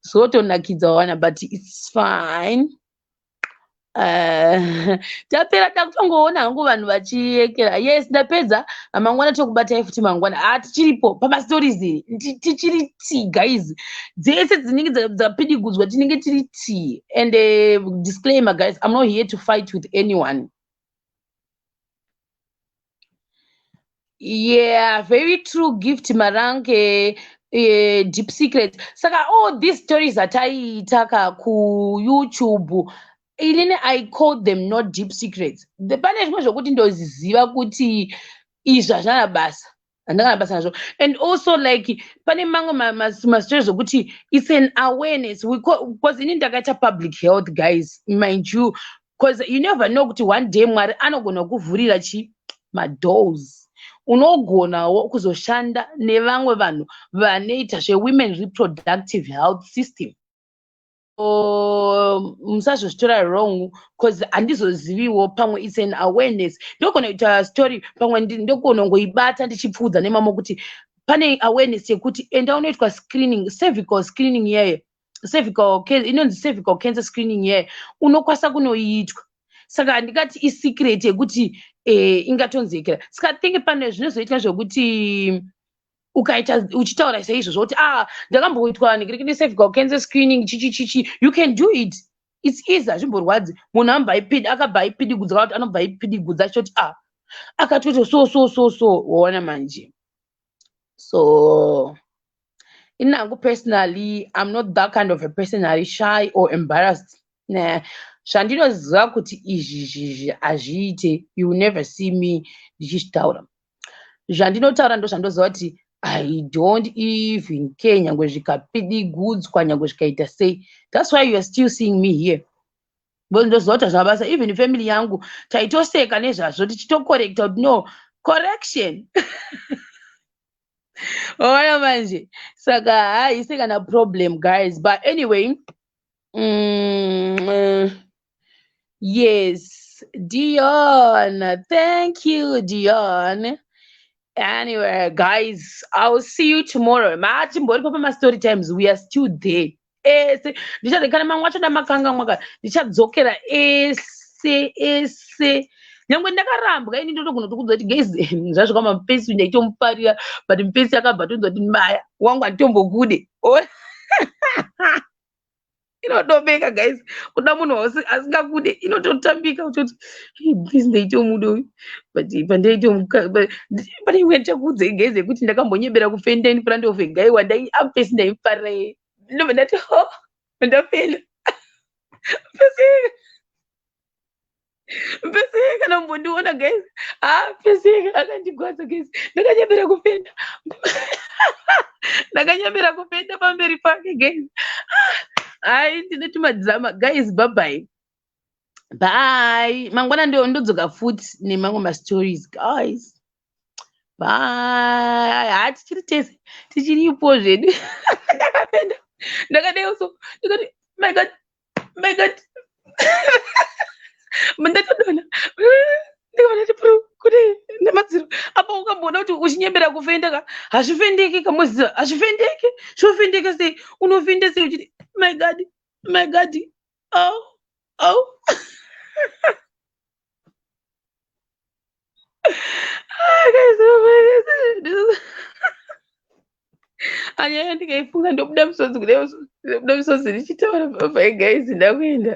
zvotonakidza wana. But it's fine. Tapera, takutongoona hangu vanhu vachiekera. Yes, ndapedza. Mangwana tokubatai futi mangwana. Ha, tichiripo pamastories, tichiri t guys, dzese dzinenge dzapidigudzwa tinenge tiri t. And disclaimer guys, I'm not here to fight with anyone. Yeah, very true, Gift Maranke. Deep secret. Saka all these stories ataiita ka kuYouTube. Inini I call them not deep secrets. Pane zvimwe zvokuti ndoziva kuti izvi hazvina basa, handina basa nazvo. And also, like, pane mamwe mastories zvokuti it's an awareness because ini ndakaita public health, guys, mind you, because you never know kuti one day Mwari anogona kuvhurira chi madoors, unogonawo kuzoshanda nevamwe vanhu vanoita zvewomen reproductive health system. Musazozvitora wrong, because handizoziviwo, pamwe it's an awareness. Ndogona kuita story, pamwe ndogona kungoibata ndichipfuudza nemamo kuti pane awareness yekuti enda unoitwa screening, cervical screening yeye, cervical, inonzi cervical cancer screening yeye, unokwanisa kunoiitwa. Saka handingati isecret yekuti ingatonzekera. Saka think pane zvinozoitwa zvokuti ukaita uchitaura seizvozvo kuti, "Ah, ndakamboitwa nekirikini cervical cancer screening, chichi chichi." You can do it, it's easy, hazvimborwadzi. Munhu ambva akabva aipidigudza, kuti anobva aipidigudza achitoti, "Ah, akatoti so so so so." Waona manje? So inangu, personally, I'm not that kind of a person ari shy or embarrassed. Ne zvandinoziva kuti izvi zvizvi hazviite, you will never see me ndichizvitaura. Zvandinotaura ndo zvandoziva kuti I don't even care, nyangwe zvikapidigudzwa, nyangwe zvikaita sei. That's why you are still seeing me here, because ndoziva kuti hazvina basa. Even family yangu taitoseka nezvazvo, tichitocorrecta kuti no correction. Ona manje? Saka haisi kana problem, guys. But anyway, yes, Dion, thank you, Dion. Anyway, guys, I'll see you tomorrow. Matimboripo pamastory times, we are still there. Ese ndichati kana mamwe acho ndamakangamwa ka, ndichadzokera ese ese. Nyangwe ndakarambwa, ini ndotogona kutokudza kuti, guys, zvasvika mapesi, ndaitomufarira, but mupesi akabva tonzwa kuti maya wangu handitombokude. Inotobeka, guys, kuda munhu asingakude inototambika. Utoti please, ndaitomuda uyu, but pane imwe ndichakuudzai, guys, yekuti ndakambonyebera kufenda in front of a guy wandai amupesi ndaimufarira iye. Ndobva ndati, "Oh, ndafenda pesi pesi." Kana mbondiona, guys, ah, pesi akandigwadza, guys. Ndakanyebera kufenda, ndakanyebera kufenda pamberi pake, guys. Hai, ndine tumadrama, guys. Bye bye bye. Mangwana ndodzoka futi nemamwe mastories, guys. Bye. Ha, tichiri tese, tichiripo zvedu. Ndakapenda, ndakadai so, ndikati, "My God, my God." Ndatodona, ndikabva ndati puru kuti nemadziro apa. Ukamboona kuti uchinyembera kufenda ka, hazvifendeki kamuziva, hazvifendeki. Zvinofendeka sei? Unofenda sei uchiti, "My God, my God, oh, oh"? Ah, guys, oh, anyaya ndikaifunga ndobuda musodzi kudai, ndobuda musodzi ndichitaura. Bye guys, ndakuenda.